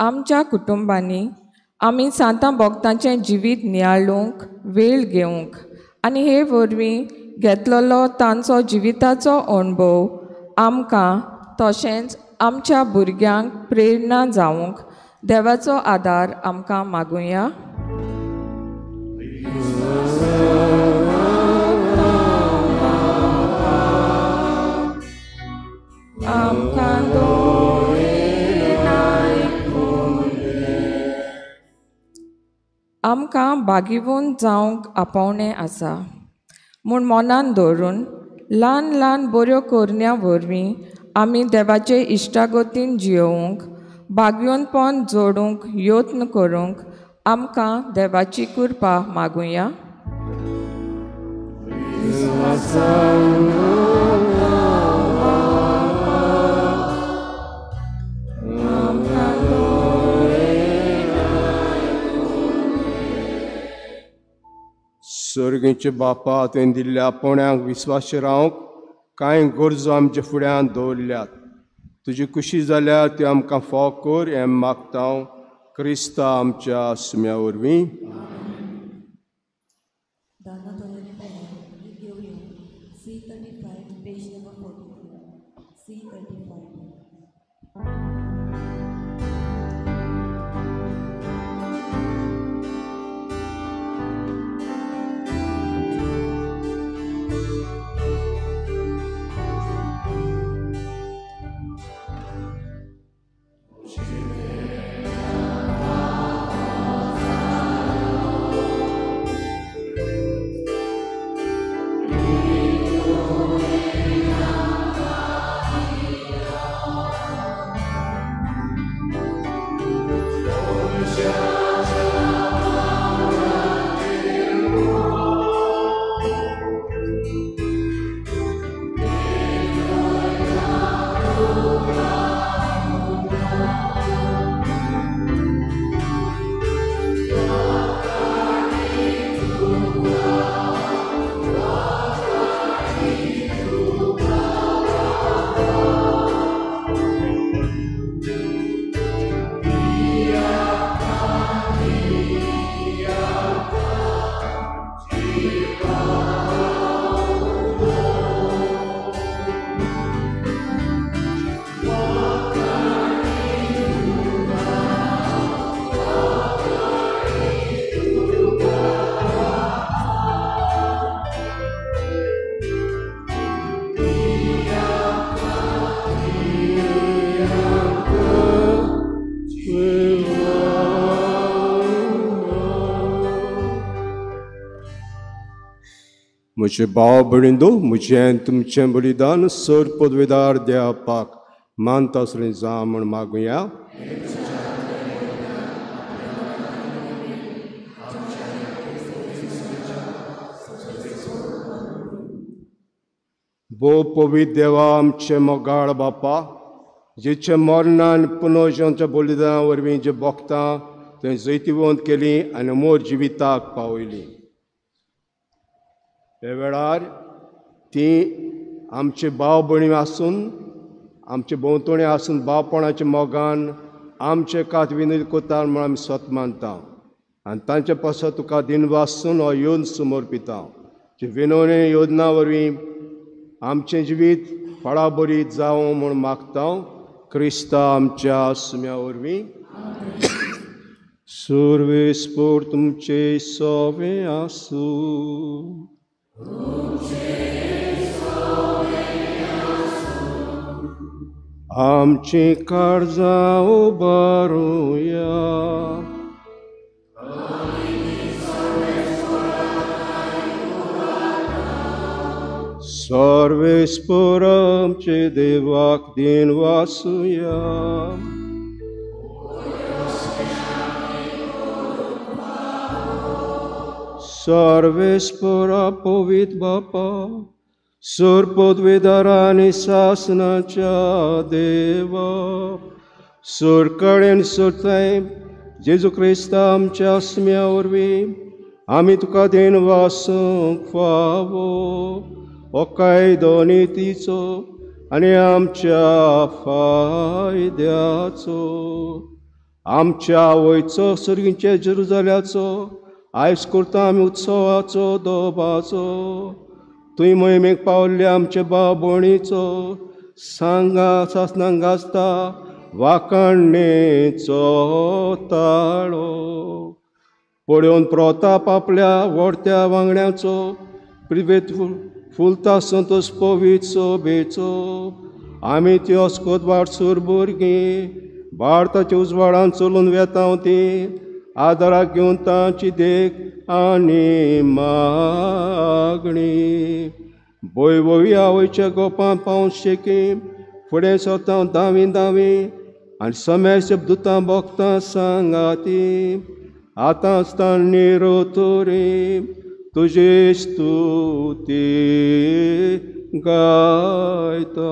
आमच्या कुटुंबांनी आमी सांतां भक्तांचें जिवीत नियाळूंक वेळ घेवंक आनी हे वरवीं घेतलेलो तांचो जिविताचो अणभव आमकां तशेंच आमच्या भुरग्यांक प्रेरणा जावंक देवाचो आदार आमकां मागुया. आमकां बागिवून जावंक आपोवणें आसा म्हूण मनान दवरून ल्हान ल्हान बऱ्यो करण्या वरवीं आमी देवाचे इश्टागतीन जियोवंक बागयोनपण जोडूंक यत्न करूंक आमकां देवाची कृपा मागुया. सर्गीचे बापा, तुवें दिल्ल्या आपणाक विस्वास रावंक कांय गरजो आमच्या फुड्यान दवरल्यात. तुजी खुशी जाल्यार त्यो आमकां फाव कर हें मागता हांव क्रिस्ता आमच्या सुम्या वरवीं. म्हजे भाव भयणींनो, म्हजें तुमचें बलिदान सर पदवेदार देवाक मानता आसलें जावं म्हूण मागुया. भोव पवित्र देवा, आमचे मोगाळ बापा, जेचे मरणान पुनर्जन्माच्या बलिदाना वरवीं जे भोगतां थंय जैतिवंत केली आनी मोर जिविताक पावयली. हे वेळार ती आमचे भाव भयणी आसून, आमचे भोंवतणी आसून भावपणाच्या मोगान आमचे कात विनोद कोतार म्हूण आमी स्वत मानता आनी तांचे पासत तुका दिनवासून हो येवन समर्पिता. जी विनवणी योजना वरवीं आमचें जिवीत फळाबरीत जावं म्हूण मागता क्रिस्ता आमच्या सुम्या वरवीं. सुर्वेस्पोर तुमचे सोवे आसूं. आमचीं काळजां उबारुया. सर्वेस्पोर आमचे देवाक दिनवासुया. सर्वेस्पोरा पवित्र बापा, सर पदवेदारा आनी सासनाच्या देवा, सर कडेन सरताय जेजू क्रिस्ता आमच्या आसम्या वरवीं आमी तुका दिनवासूंक फावो. हो कायदो नितीचो आनी आमच्या फायद्याचो, आमच्या आवयचो सर्गीचे जेरुजाल्याचो आयज करता आमी उत्सवाचो दोबाचो. तुवें मोहिमेक पावल्ल्या आमचे भाव भयणीचो सांगा सासणां गाजता वाखाणणेचो ताळो. पळोवन प्रताप आपल्या व्हडत्या वांगड्याचो प्रिवेत फुलता संतोष पवित्र सोबेचो. आमी त्यो अस्कोत वाटसूर भुरगीं भारताच्या उजवाडान चलून वेता ती आदाराक घेवन तांची देख आनी मागणी. भोयभोवी आवयच्या गोपान पावून शेकी फुडें सरता धांवी धांवी आनी समेस्त दुतां भोगतां सांगाती. आतां आसतना निरोतोरी तुजी स्तुती गायता.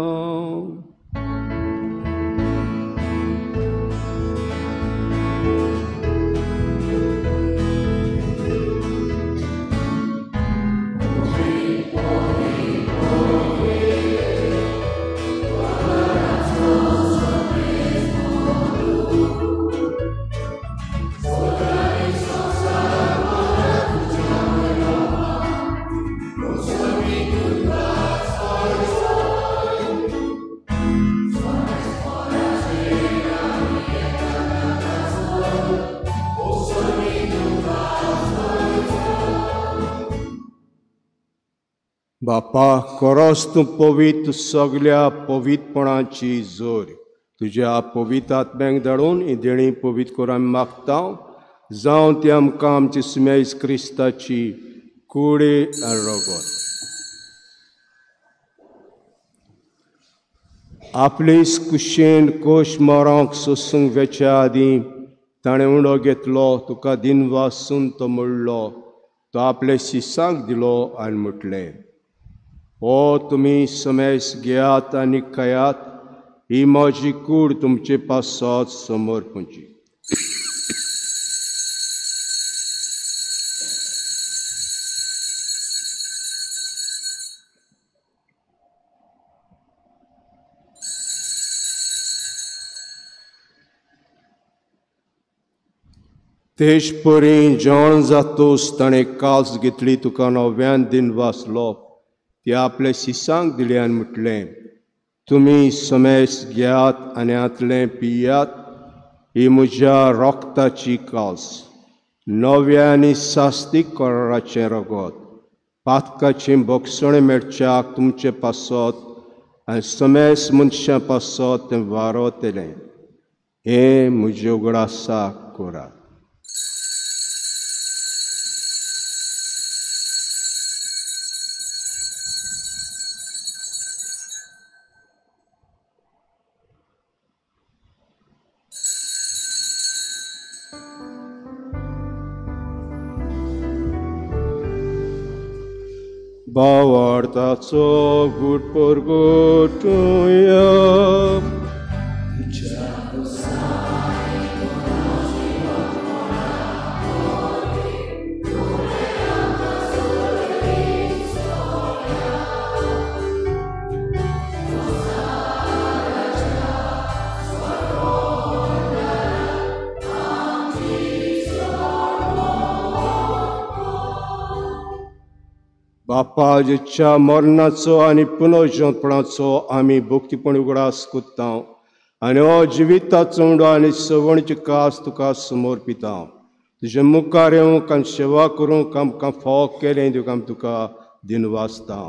बापा, खरोच तूं पवित्र सगल्या पवित्रपणाची जोर. तुज्या पवित्र आत्म्याक धाडून ही देणी पवित्र करून आमी मागता, जावं ती आमकां आमची सुमेज क्रिस्ताची कुडी आनी रगत. आपले कुशेन कोश मरोंक सोसूंक वेच्या आदीं ताणें उंडो घेतलो, तुका दिनवासून तो म्हणलो, तो आपले शिसांक दिलो आनी म्हटलें, हो तुमी समेस घेयात आनी खायात, ही म्हजी कूड तुमचे पासत समर्पणची. तेच परी जेवण जातूच ताणें काल्स घेतली, तुका नव्यान दिनवासलो, ती आपले शिसांक दिली आनी म्हटलें, तुमी समेस घेयात आनी हांतलें पियात, ही म्हज्या रोगताची काल्स, नव्या आनी सास्तीक कराराचें रगत, पातकाचें भोगसणें मेळच्याक तुमचे पासत आनी समेस मनशां पासत तें वारवतलें. हें म्हजें उगडासाक करात. भावार्थाचो गुट परगटुया. बापा जेच्या मरणाचो आनी पुनर्जनपणाचो आमी भक्तीपण उगडास कोत्ता आनी हो जिविताचो उंडो आनी सवणची कास तुका समर्पिता. तुजे मुखार येवंक आनी सेवा करूंक आमकां फावो केलें तुका आमी तुका दिनवासता.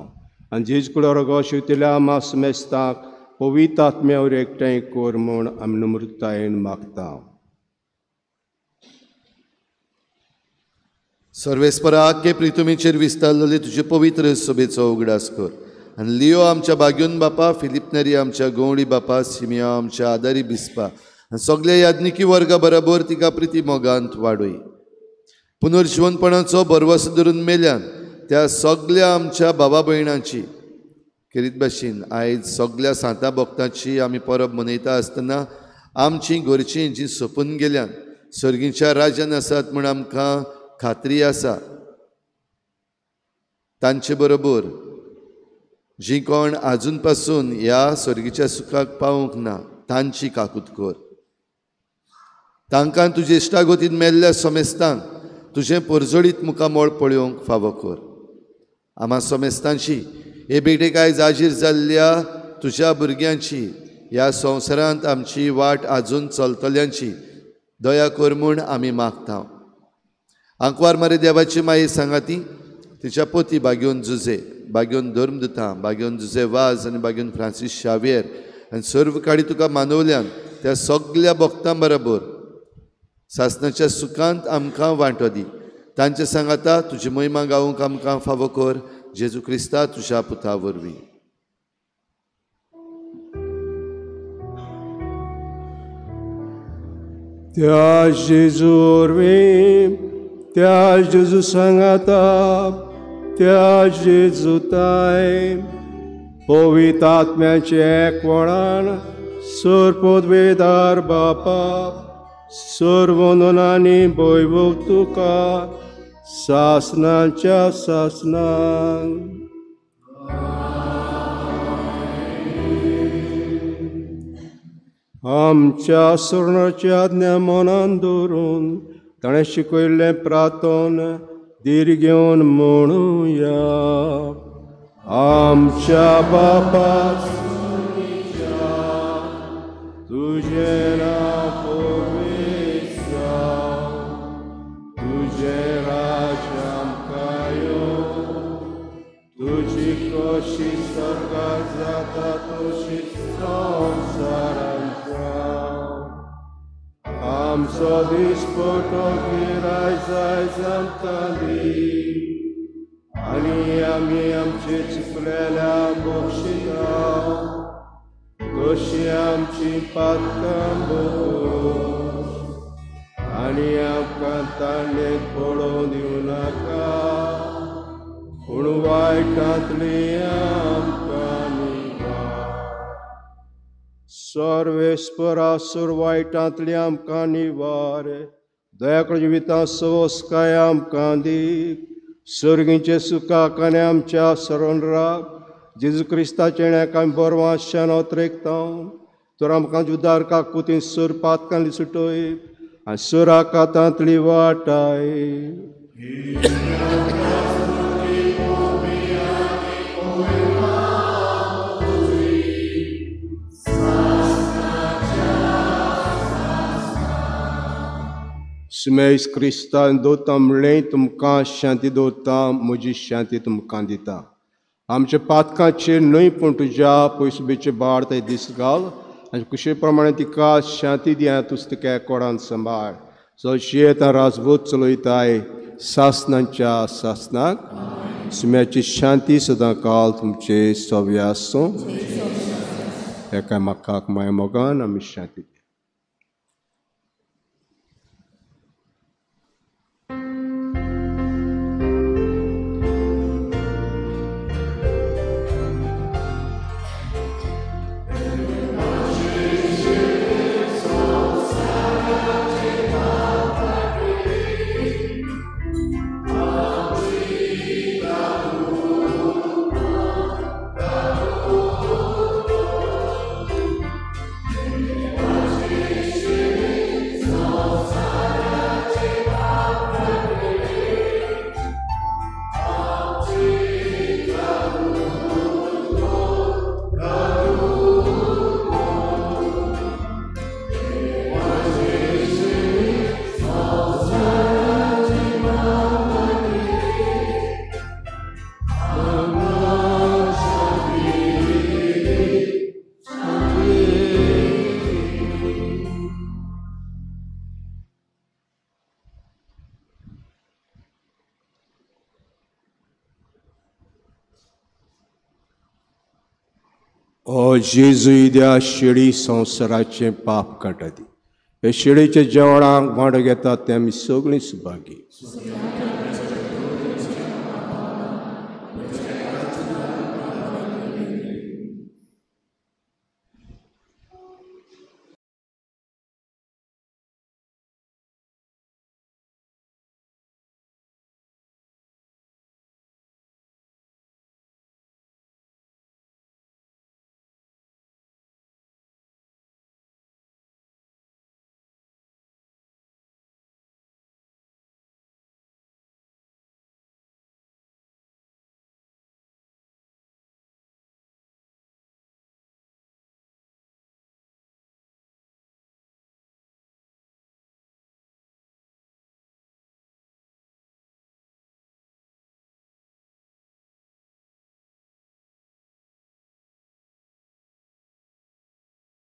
आनी जेज कुडो शिवतल्या मास मेस्ताक पवित्र आत्म्या वरवीं एकठांय कर म्हूण आमी नम्रतायेन मागता. सर्वेस्परा आख्खे प्रितुमीचेर विस्तारलेले तुजे पवित्र सभेचो उगडास कर आनी लियो आमच्या बाग्योन बापा, फिलीप नेरी आमच्या गवळी बापा, सिमिया आमच्या आदारी बिस्पा आनी सगल्या याज्ञिकी वर्गा बराबर तिका प्रिती मोगांत वाडय. पुनर्जिवनपणाचो भरवसो धरून मेल्यान त्या सगल्या आमच्या बाबा भयणांची खेरीत भाशेन आयज सगल्या सांता भक्तांची आमी परब मनयता आसतना आमची घरचीं जीं सोंपून गेल्यान सर्गीच्या राज्यान आसात म्हूण आमकां खात्री आसा. तांचे बरोबर जीं कोण आजून पासून ह्या सर्गीच्या सुखाक पावूंक ना तांची काकूत कर. तांकां तुजे इश्टागोतीन मेल्ल्या समेस्तांक तुजें परजळीत मुखामळ पळोवंक फावो कर. आमा समेस्तांची हे भेटेक आयज हाजीर जाल्ल्या तुज्या भुरग्यांची ह्या संवसारांत आमची वाट आजून चलतल्यांची दया कर म्हूण आमी मागता. आंकवार मारे देवाची माये सांगाती तिच्या पोती बाग्योन जुजे, बाग्योन धर्मदुता, बाग्योन जुजे वाज आनी बाग्योन फ्रांसीस शावियर आनी सर्व काडी तुका मानवल्यान त्या सगल्या भक्तां बरोबर सासणाच्या सुखांत आमकां वांटो दी. तांचे सांगाता तुजी महिमा गावंक आमकां फावो कर. जेजू क्रिस्ता तुज्या पुता वरवीं. त्या जेजू वरवीं, त्या जेजू सांगाता, त्या जेजू ताय पवित्र आत्म्याचे एकवणान सर पदवेदार बापा सर्वंदनांनी भोयभोव तुका सासनाच्या सासनान. आमच्या सरणाची आज्ञा मनान दवरून ताणें शिकयल्लें प्रार्थन धीर घेवन म्हणुया. आमच्या बापा तुजें नांव पवित्र जावं, तुजें राज्य आमकां येवं, तुजी कशी स्वर्गार जाता तशी संवसारांत जावं. आमचो दिसपटो गिराय जायज आमकां दी आनी आमी आमचे चुकलेल्या बक्षिता तशी आमची पातकां बोगोस आनी आमकां तांडे पडोवन दिवं नाका पूण वायटांतली आमकां निवार. सर्वेस्परा सुर वायटांतली आमकां निवार. दयाकळ जिवितां सवस्काय आमकां दी. सर्गींचे सुखाक आनी आमच्या सरणरा जेजू क्रिस्ताचें आमी बरवाशान ओतरेकता तर आमकां जुदार काकुतीन सुर पातकांली सुटय आनी सुराकातांतली वाटाय. सुमेश क्रिस्तान दवरता म्हणलें तुमकां शांती दवरता, म्हजी शांती तुमकां दिता. आमच्या पातकांचेर न्हय पूण तुज्या पयसुबेचे बाळ ते दीस घाल आनी कुशे प्रमाणे तिका शांती दी आनी तुज तिका कोडान सांबाळ. चडशी येता राजबूत चलयताय सासनाच्या सासनाक. सुम्याची शांती सदां काल तुमचे सव्या आसूं. एका म्हाकाक माय मोगान आमी शांती. ओ जेजू द्या शेळी संवसाराचें पाप काडटा ती हे शेळीच्या जेवणाक वांटो घेतात ते आमी सगळीं सुभागी.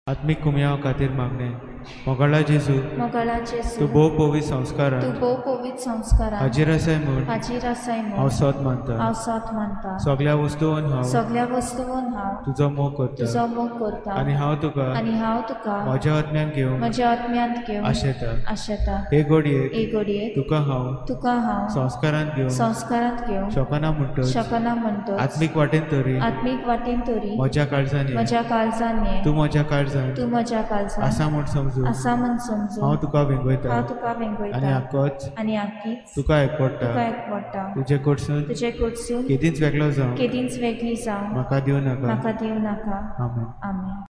आत्मीक कुमयाव खातीर मागणें. मोगाळा जेजू, तूं भोव पवित्र संस्कारांत हाजीर आसाय म्हूण हांव सोद मानता. सगळ्या वस्तून हांव तुजो मोग करता आनी हांव तुका म्हज्या आत्म्यान घेवंक आशेता. हे घडयेक तुका हांव संस्कारांत घेवंक शकना म्हणटच आत्मीक वाटेन तरी म्हज्या काळजान ये, तूं म्हज्या काळजान आसा म्हूण समजून हांव तुका वेंगयता आनी आक्कोच तुका एकवटा. तुजे कडसून केदींच वेगळो जावं म्हाका दिवं नाका. आमेन.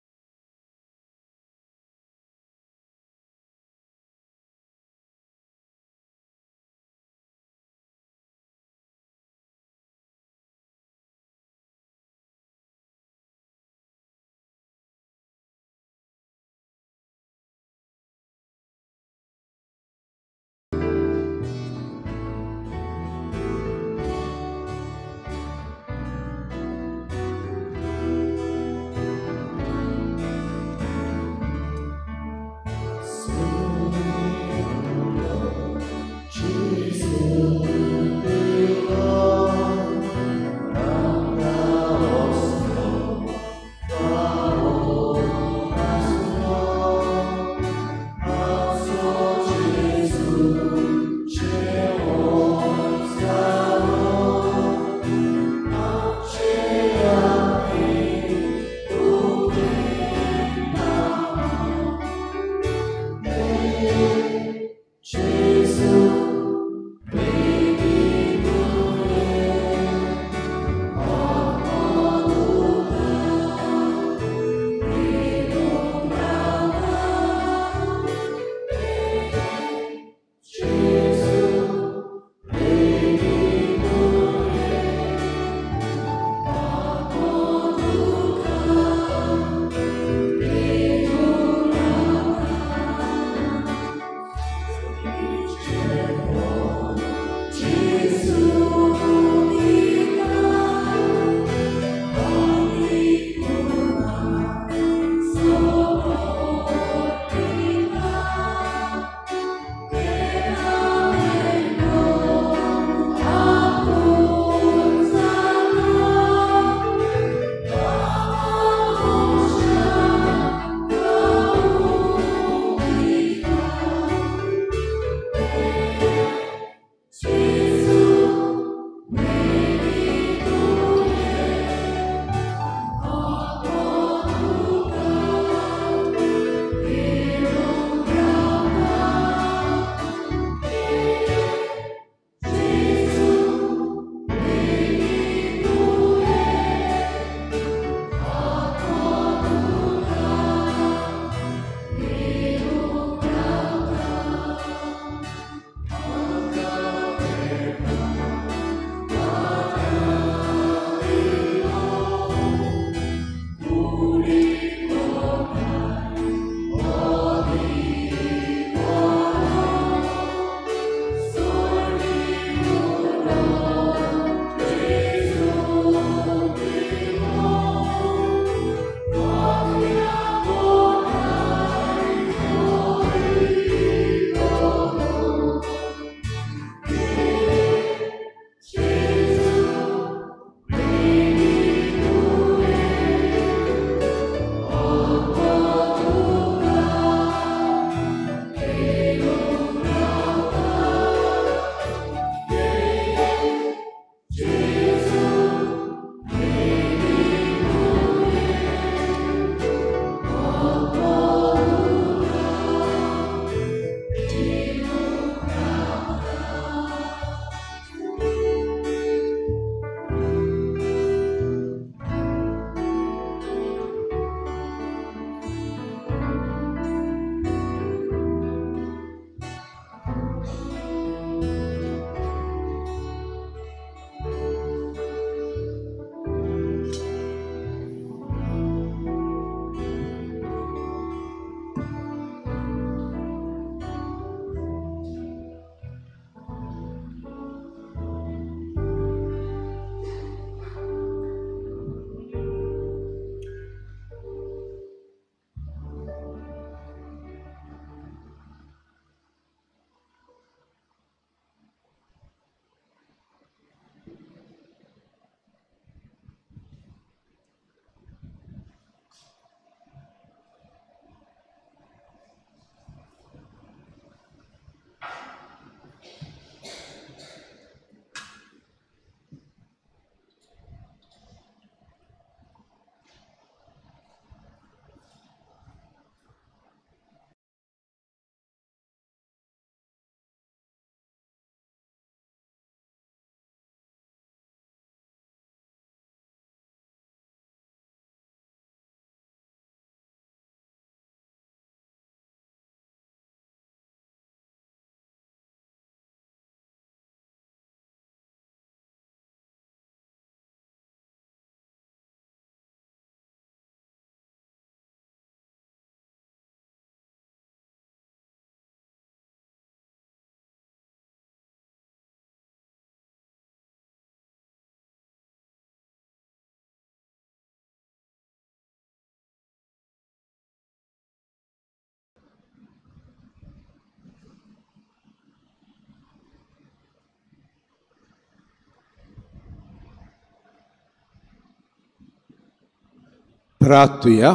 प्रार्थुया.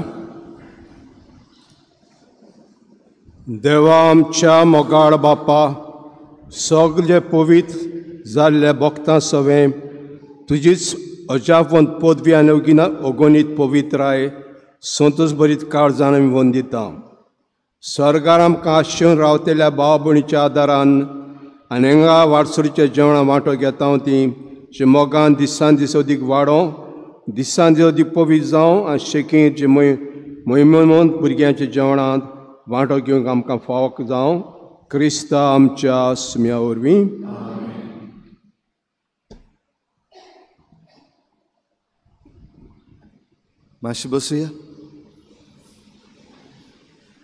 देवा आमच्या मोगाळ बापा, सगळे पवित्र जाल्ल्या भक्तां सवें तुजीच अजापवंत पदवी आनी अगणीत पवित्राय संतोष भरीत काळजान आमी वंदिता. स्वर्गार आमकां आशेवन रावतल्या भाव भयणीच्या आदारान आनी हांगा वाटसुरीच्या जेवणां वांटो घेता ती जे मोगान दिसान दीस अदीक वाडों, दिसान दीस अदीक पवित्र जावं आनी शेकीं जे महिमेवंत भुरग्यांच्या जेवणांत वांटो घेवंक आमकां फावक जावं. क्रिस्ता आमच्या सुम्या वरवीं. मातशें बसुया.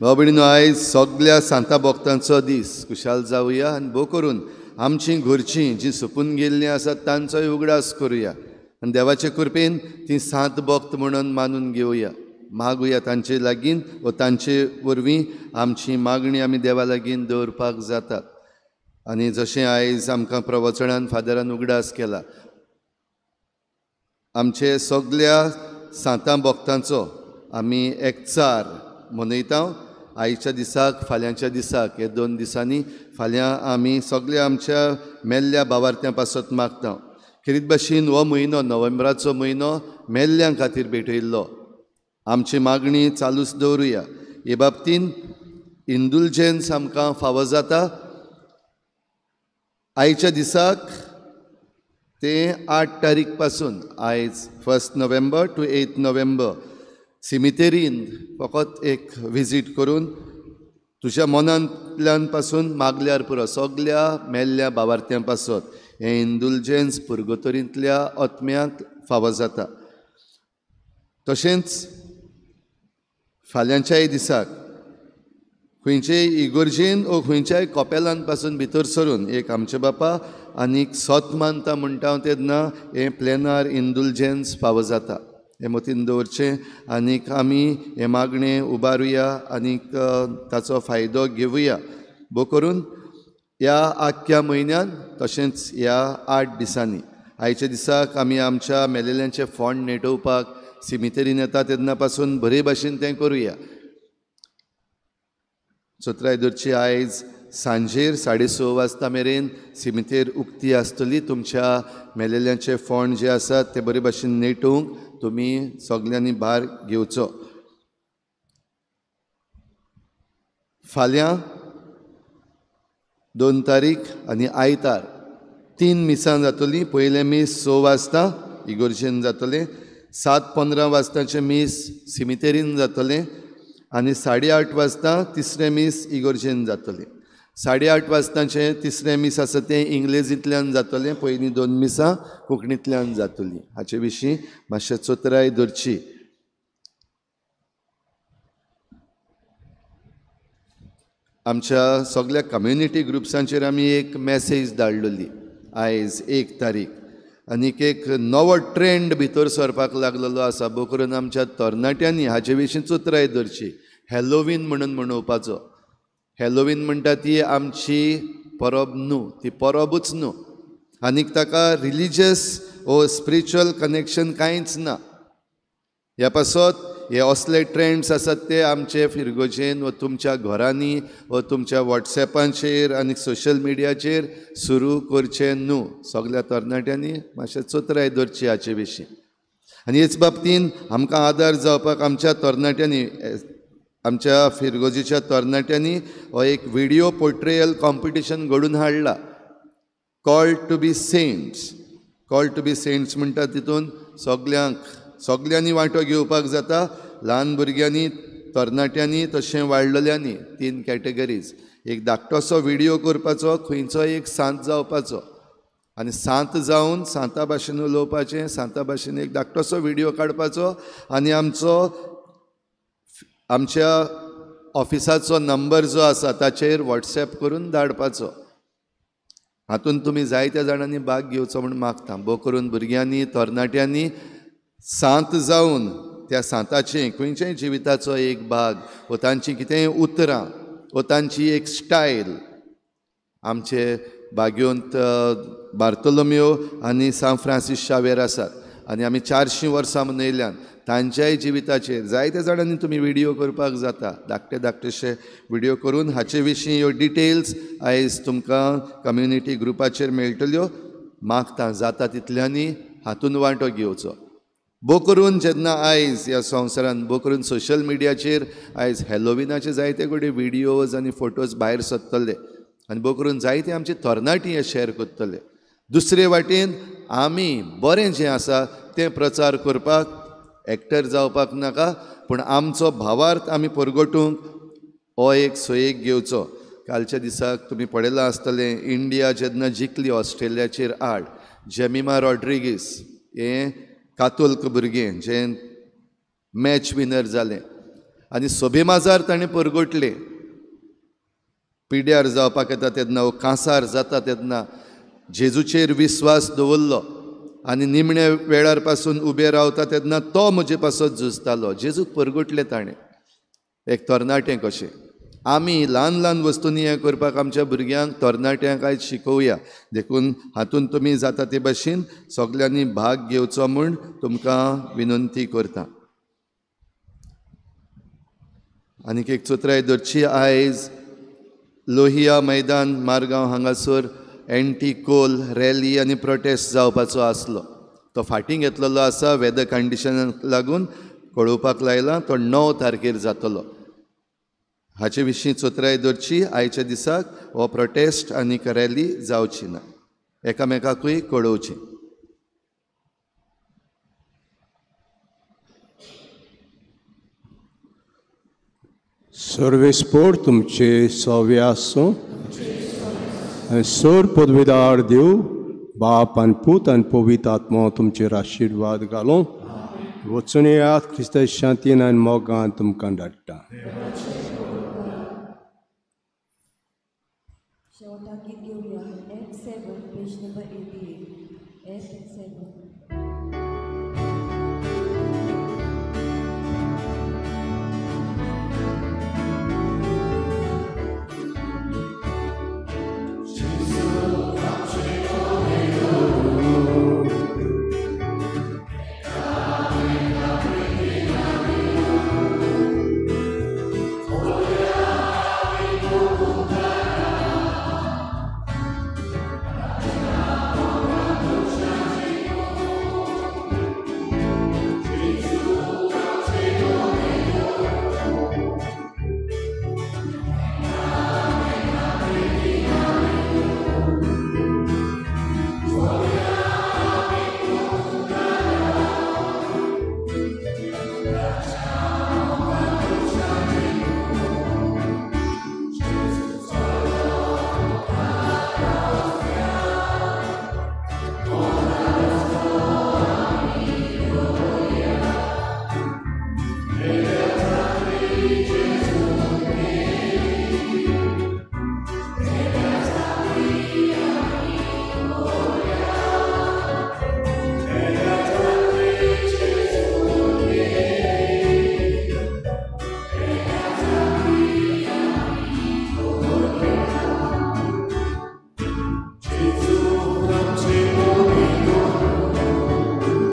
भाव भयणीनो, आयज सगल्या सांता भक्तांचो दीस. खुशाल जावया आनी भोव करून आमचीं घरचीं जीं सोंपून गेल्लीं आसात तांचोय उगडास करुया आनी देवाचे कृपेन तीं सांत भक्त म्हणून मानून घेवया. मागुया तांचे लागीं व तांचे वरवीं आमची मागणी आमी देवा लागीं दवरपाक जाता. आनी जशें आयज आमकां प्रवचनान फादरान उगडास केला, आमचे सगल्या सांतां भक्तांचो आमी एकचार मनयता. आयच्या दिसाक, फाल्यांच्या दिसाक, हे 2 दिसांनी फाल्यां आमी सगल्या आमच्या मेल्ल्या भावार्थ्यां पासत मागता. खेरीत भाशेन हो म्हयनो, नोव्हेंबराचो म्हयनो, मेल्ल्यां खातीर भेटयल्लो. आमची मागणी चालूच दवरुया. हे बाबतीन इंडुलजन्स आमकां फावो जाता. आयच्या दिसाक ते 8 तारीख पासून, आयज 1 नोव्हेंबर टू 8 नोव्हेंबर सिमितेरीन फकत एक विजीट करून तुज्या मनांतल्यान पासून मागल्यार पुरो सगल्या मेल्ल्या भावार्थ्यां पासत. हें इंडुलजन्स पुर्गोतोरींतल्या आत्म्यांक फावो जाता. तशेंच फाल्यांच्याय दिसाक खंयचेय इगोर्जेन वो खंयच्याय कपेलान पासून भितर सरून एक आमचे बापा आनीक सत मानता म्हणटा तेन्ना हें प्लेनार इंडुलजन्स फावो जाता. हें मतीन दवरचें आनीक आमी हें मागणें उबारुया आनीक ताचो फायदो घेवया. भोव करून ह्या आख्ख्या म्हयन्यान तशेंच ह्या 8 दिसांनी. आयच्या दिसाक आमी आमच्या मेलेल्यांचे फोंड नेटोवपाक सिमितेरीन येता तेन्ना पासून बरे भाशेन तें करुया. चत्राय दवरची. आयज सांजेर 6:30 वाजता मेरेन सिमितेर उक्ती आसतली. तुमच्या मेलेल्यांचे फोंड जे आसात ते बरे भाशेन नेटोवंक तुमी सगल्यांनी भार घेवचो. फाल्यां 2 तारीख आनी आयतार 3 मिसां जातलीं. पयलें मीस 6 वाजता इगोर्जेन जातलें, 7:15 वाजताचें मीस सिमितेरीन जातलें आनी 8:30 वाजता तिसरें मीस इगोर्जेन जातलें. 8:30 वाजताचें तिसरें मीस आसा तें इंग्लेजींतल्यान जातलें. पयलीं 2 मिसां कोंकणींतल्यान जातलीं. हाचे विशीं मातशें चत्राय धरची. आमच्या सगल्या कम्युनिटी ग्रुप्सांचेर आमी एक मॅसेज धाडलेली आयज 1 तारीख. आनीक एक नवो ट्रेंड भितर सरपाक लागलेलो आसा. भोव करून आमच्या तरणाट्यांनी हाचे विशीं चत्राय धरची. हॅलोवीन म्हणून मनोवपाचो. हॅलोवीन म्हणटा ती आमची परब न्हू, ती परबूच न्हू आनीक ताका रिलिजियस वो स्पिरिच्युअल कनेक्शन कांयच ना. ह्या पासत हे असले ट्रेंड्स आसात ते आमचे फिरगोजेन व तुमच्या घरांनी व तुमच्या वॉट्सॅपांचेर आनी सोशल मिडियाचेर सुरू करचें न्हू. सगल्या तरणाट्यांनी मातशें चत्राय दवरची हाचे विशीं. आनी हेच बाबतीन आमकां आदार जावपाक आमच्या तरणाट्यांनी, आमच्या फिरगोजीच्या तरणाट्यांनी हो एक व्हिडियो पोर्ट्रेयल कॉम्पिटिशन घडून हाडला. Called to be saints. Called to be saints म्हणटा तितून सगल्यांक सगल्यांनी वांटो घेवपाक जाता. ल्हान भुरग्यांनी, तरणाट्यांनी, तशें वाडलेल्यांनी. 3 कॅटेगरीज. एक धाकटोसो व्हिडियो करपाचो, खंयचो एक सांत जावपाचो आनी सांत जावन सांता भाशेन उलोवपाचें, सांता भाशेन एक धाकटोसो व्हिडियो काडपाचो आनी आमचो आमच्या ऑफिसाचो नंबर जो आसा ताचेर वॉट्सॅप करून धाडपाचो. हातून तुमी जायत्या जाणांनी भाग घेवचो म्हूण मागता. भोव करून भुरग्यांनी, तरणाट्यांनी सांत जावन त्या सांताचें खंयच्याय जिविताचो एक भाग वो तांची कितेंय उतरां वो तांची एक स्टायल आमचे बागयोंत बार्तोलोमियो आनी सांत फ्रांसीस शावेर आसात. आनी आमी 400 वर्सां मनयल्यान तांच्याय जिविताचेर जायते जाणांनी तुमी व्हिडियो करपाक जाता, धाकटे धाकटेशे व्हिडियो करून हाचे विशीं ह्यो डिटेल्स आयज तुमकां कम्युनिटी ग्रुपाचेर मेळटल्यो. मागता जाता तितल्यांनी हातून वांटो घेवचो. भोव करून जेन्ना आयज ह्या संवसारान भोव करून सोशल मिडियाचेर आयज हॅलोविनाचे जायते कडेन व्हिडियोज आनी फोटोज भायर सरतले आनी भोव करून जायते आमचे तरणाटी हे शेअर करतले. दुसरे वाटेन आमी बरें जें आसा तें प्रचार करपाक एक्टर जावपाक नाका, पूण आमचो भावार्थ आमी परगटूंक हो एक सोयेक घेवचो. कालच्या दिसाक तुमी पळयलां आसतलें, इंडिया जेन्ना जिखली ऑस्ट्रेलियाचेर आड, जेमिमा रॉड्रिगीस हें कातोल्क भुरगें जें मॅच विनर जालें आनी सोबेमाजार ताणें परगटलें. पिड्यार जावपाक येता तेन्ना वो कांसार जाता तेन्ना जेजूचेर विस्वास दवरलो आनी निमण्या वेळार पासून उबे रावता तेन्ना तो म्हजे पासत झुजतालो. जेजूक परगटलें ताणें एक तरणाटें कशें. आमी ल्हान ल्हान वस्तूंनी हें करपाक आमच्या भुरग्यांक तरणाट्यांक आयज शिकोवया. देखून हातूंत तुमी जाता ते भशेन सगल्यांनी भाग घेवचो म्हूण तुमकां विनंती करता. आनीक एक चतुराय धरची, आयज लोहिया मैदान मारगांव हांगासर एंटी कोल रॅली आनी प्रोटेस्ट जावपाचो आसलो, तो फाटीं घेतलेलो आसा. वेदर कंडिशनाक लागून कळोवपाक लायला, तो 9 तारखेर जातलो. हाचे विशीं चतुराय धरची, आयच्या दिसाक हो प्रोटेस्ट आनी रॅली जावची ना, एकामेकाकूय कळोवची. सर्वेस्पोर तुमचे सव्या आसूं आनी सर पदवीदार देव बाप आनी पूत आनी पवित्र आत्मो तुमचेर आशिर्वाद घालूं. वचून येयात, क्रिस्ता शांतीन आनी मोगान तुमकां धाडटा. शेवटाक गीत घेवया F7 page number 88 F7.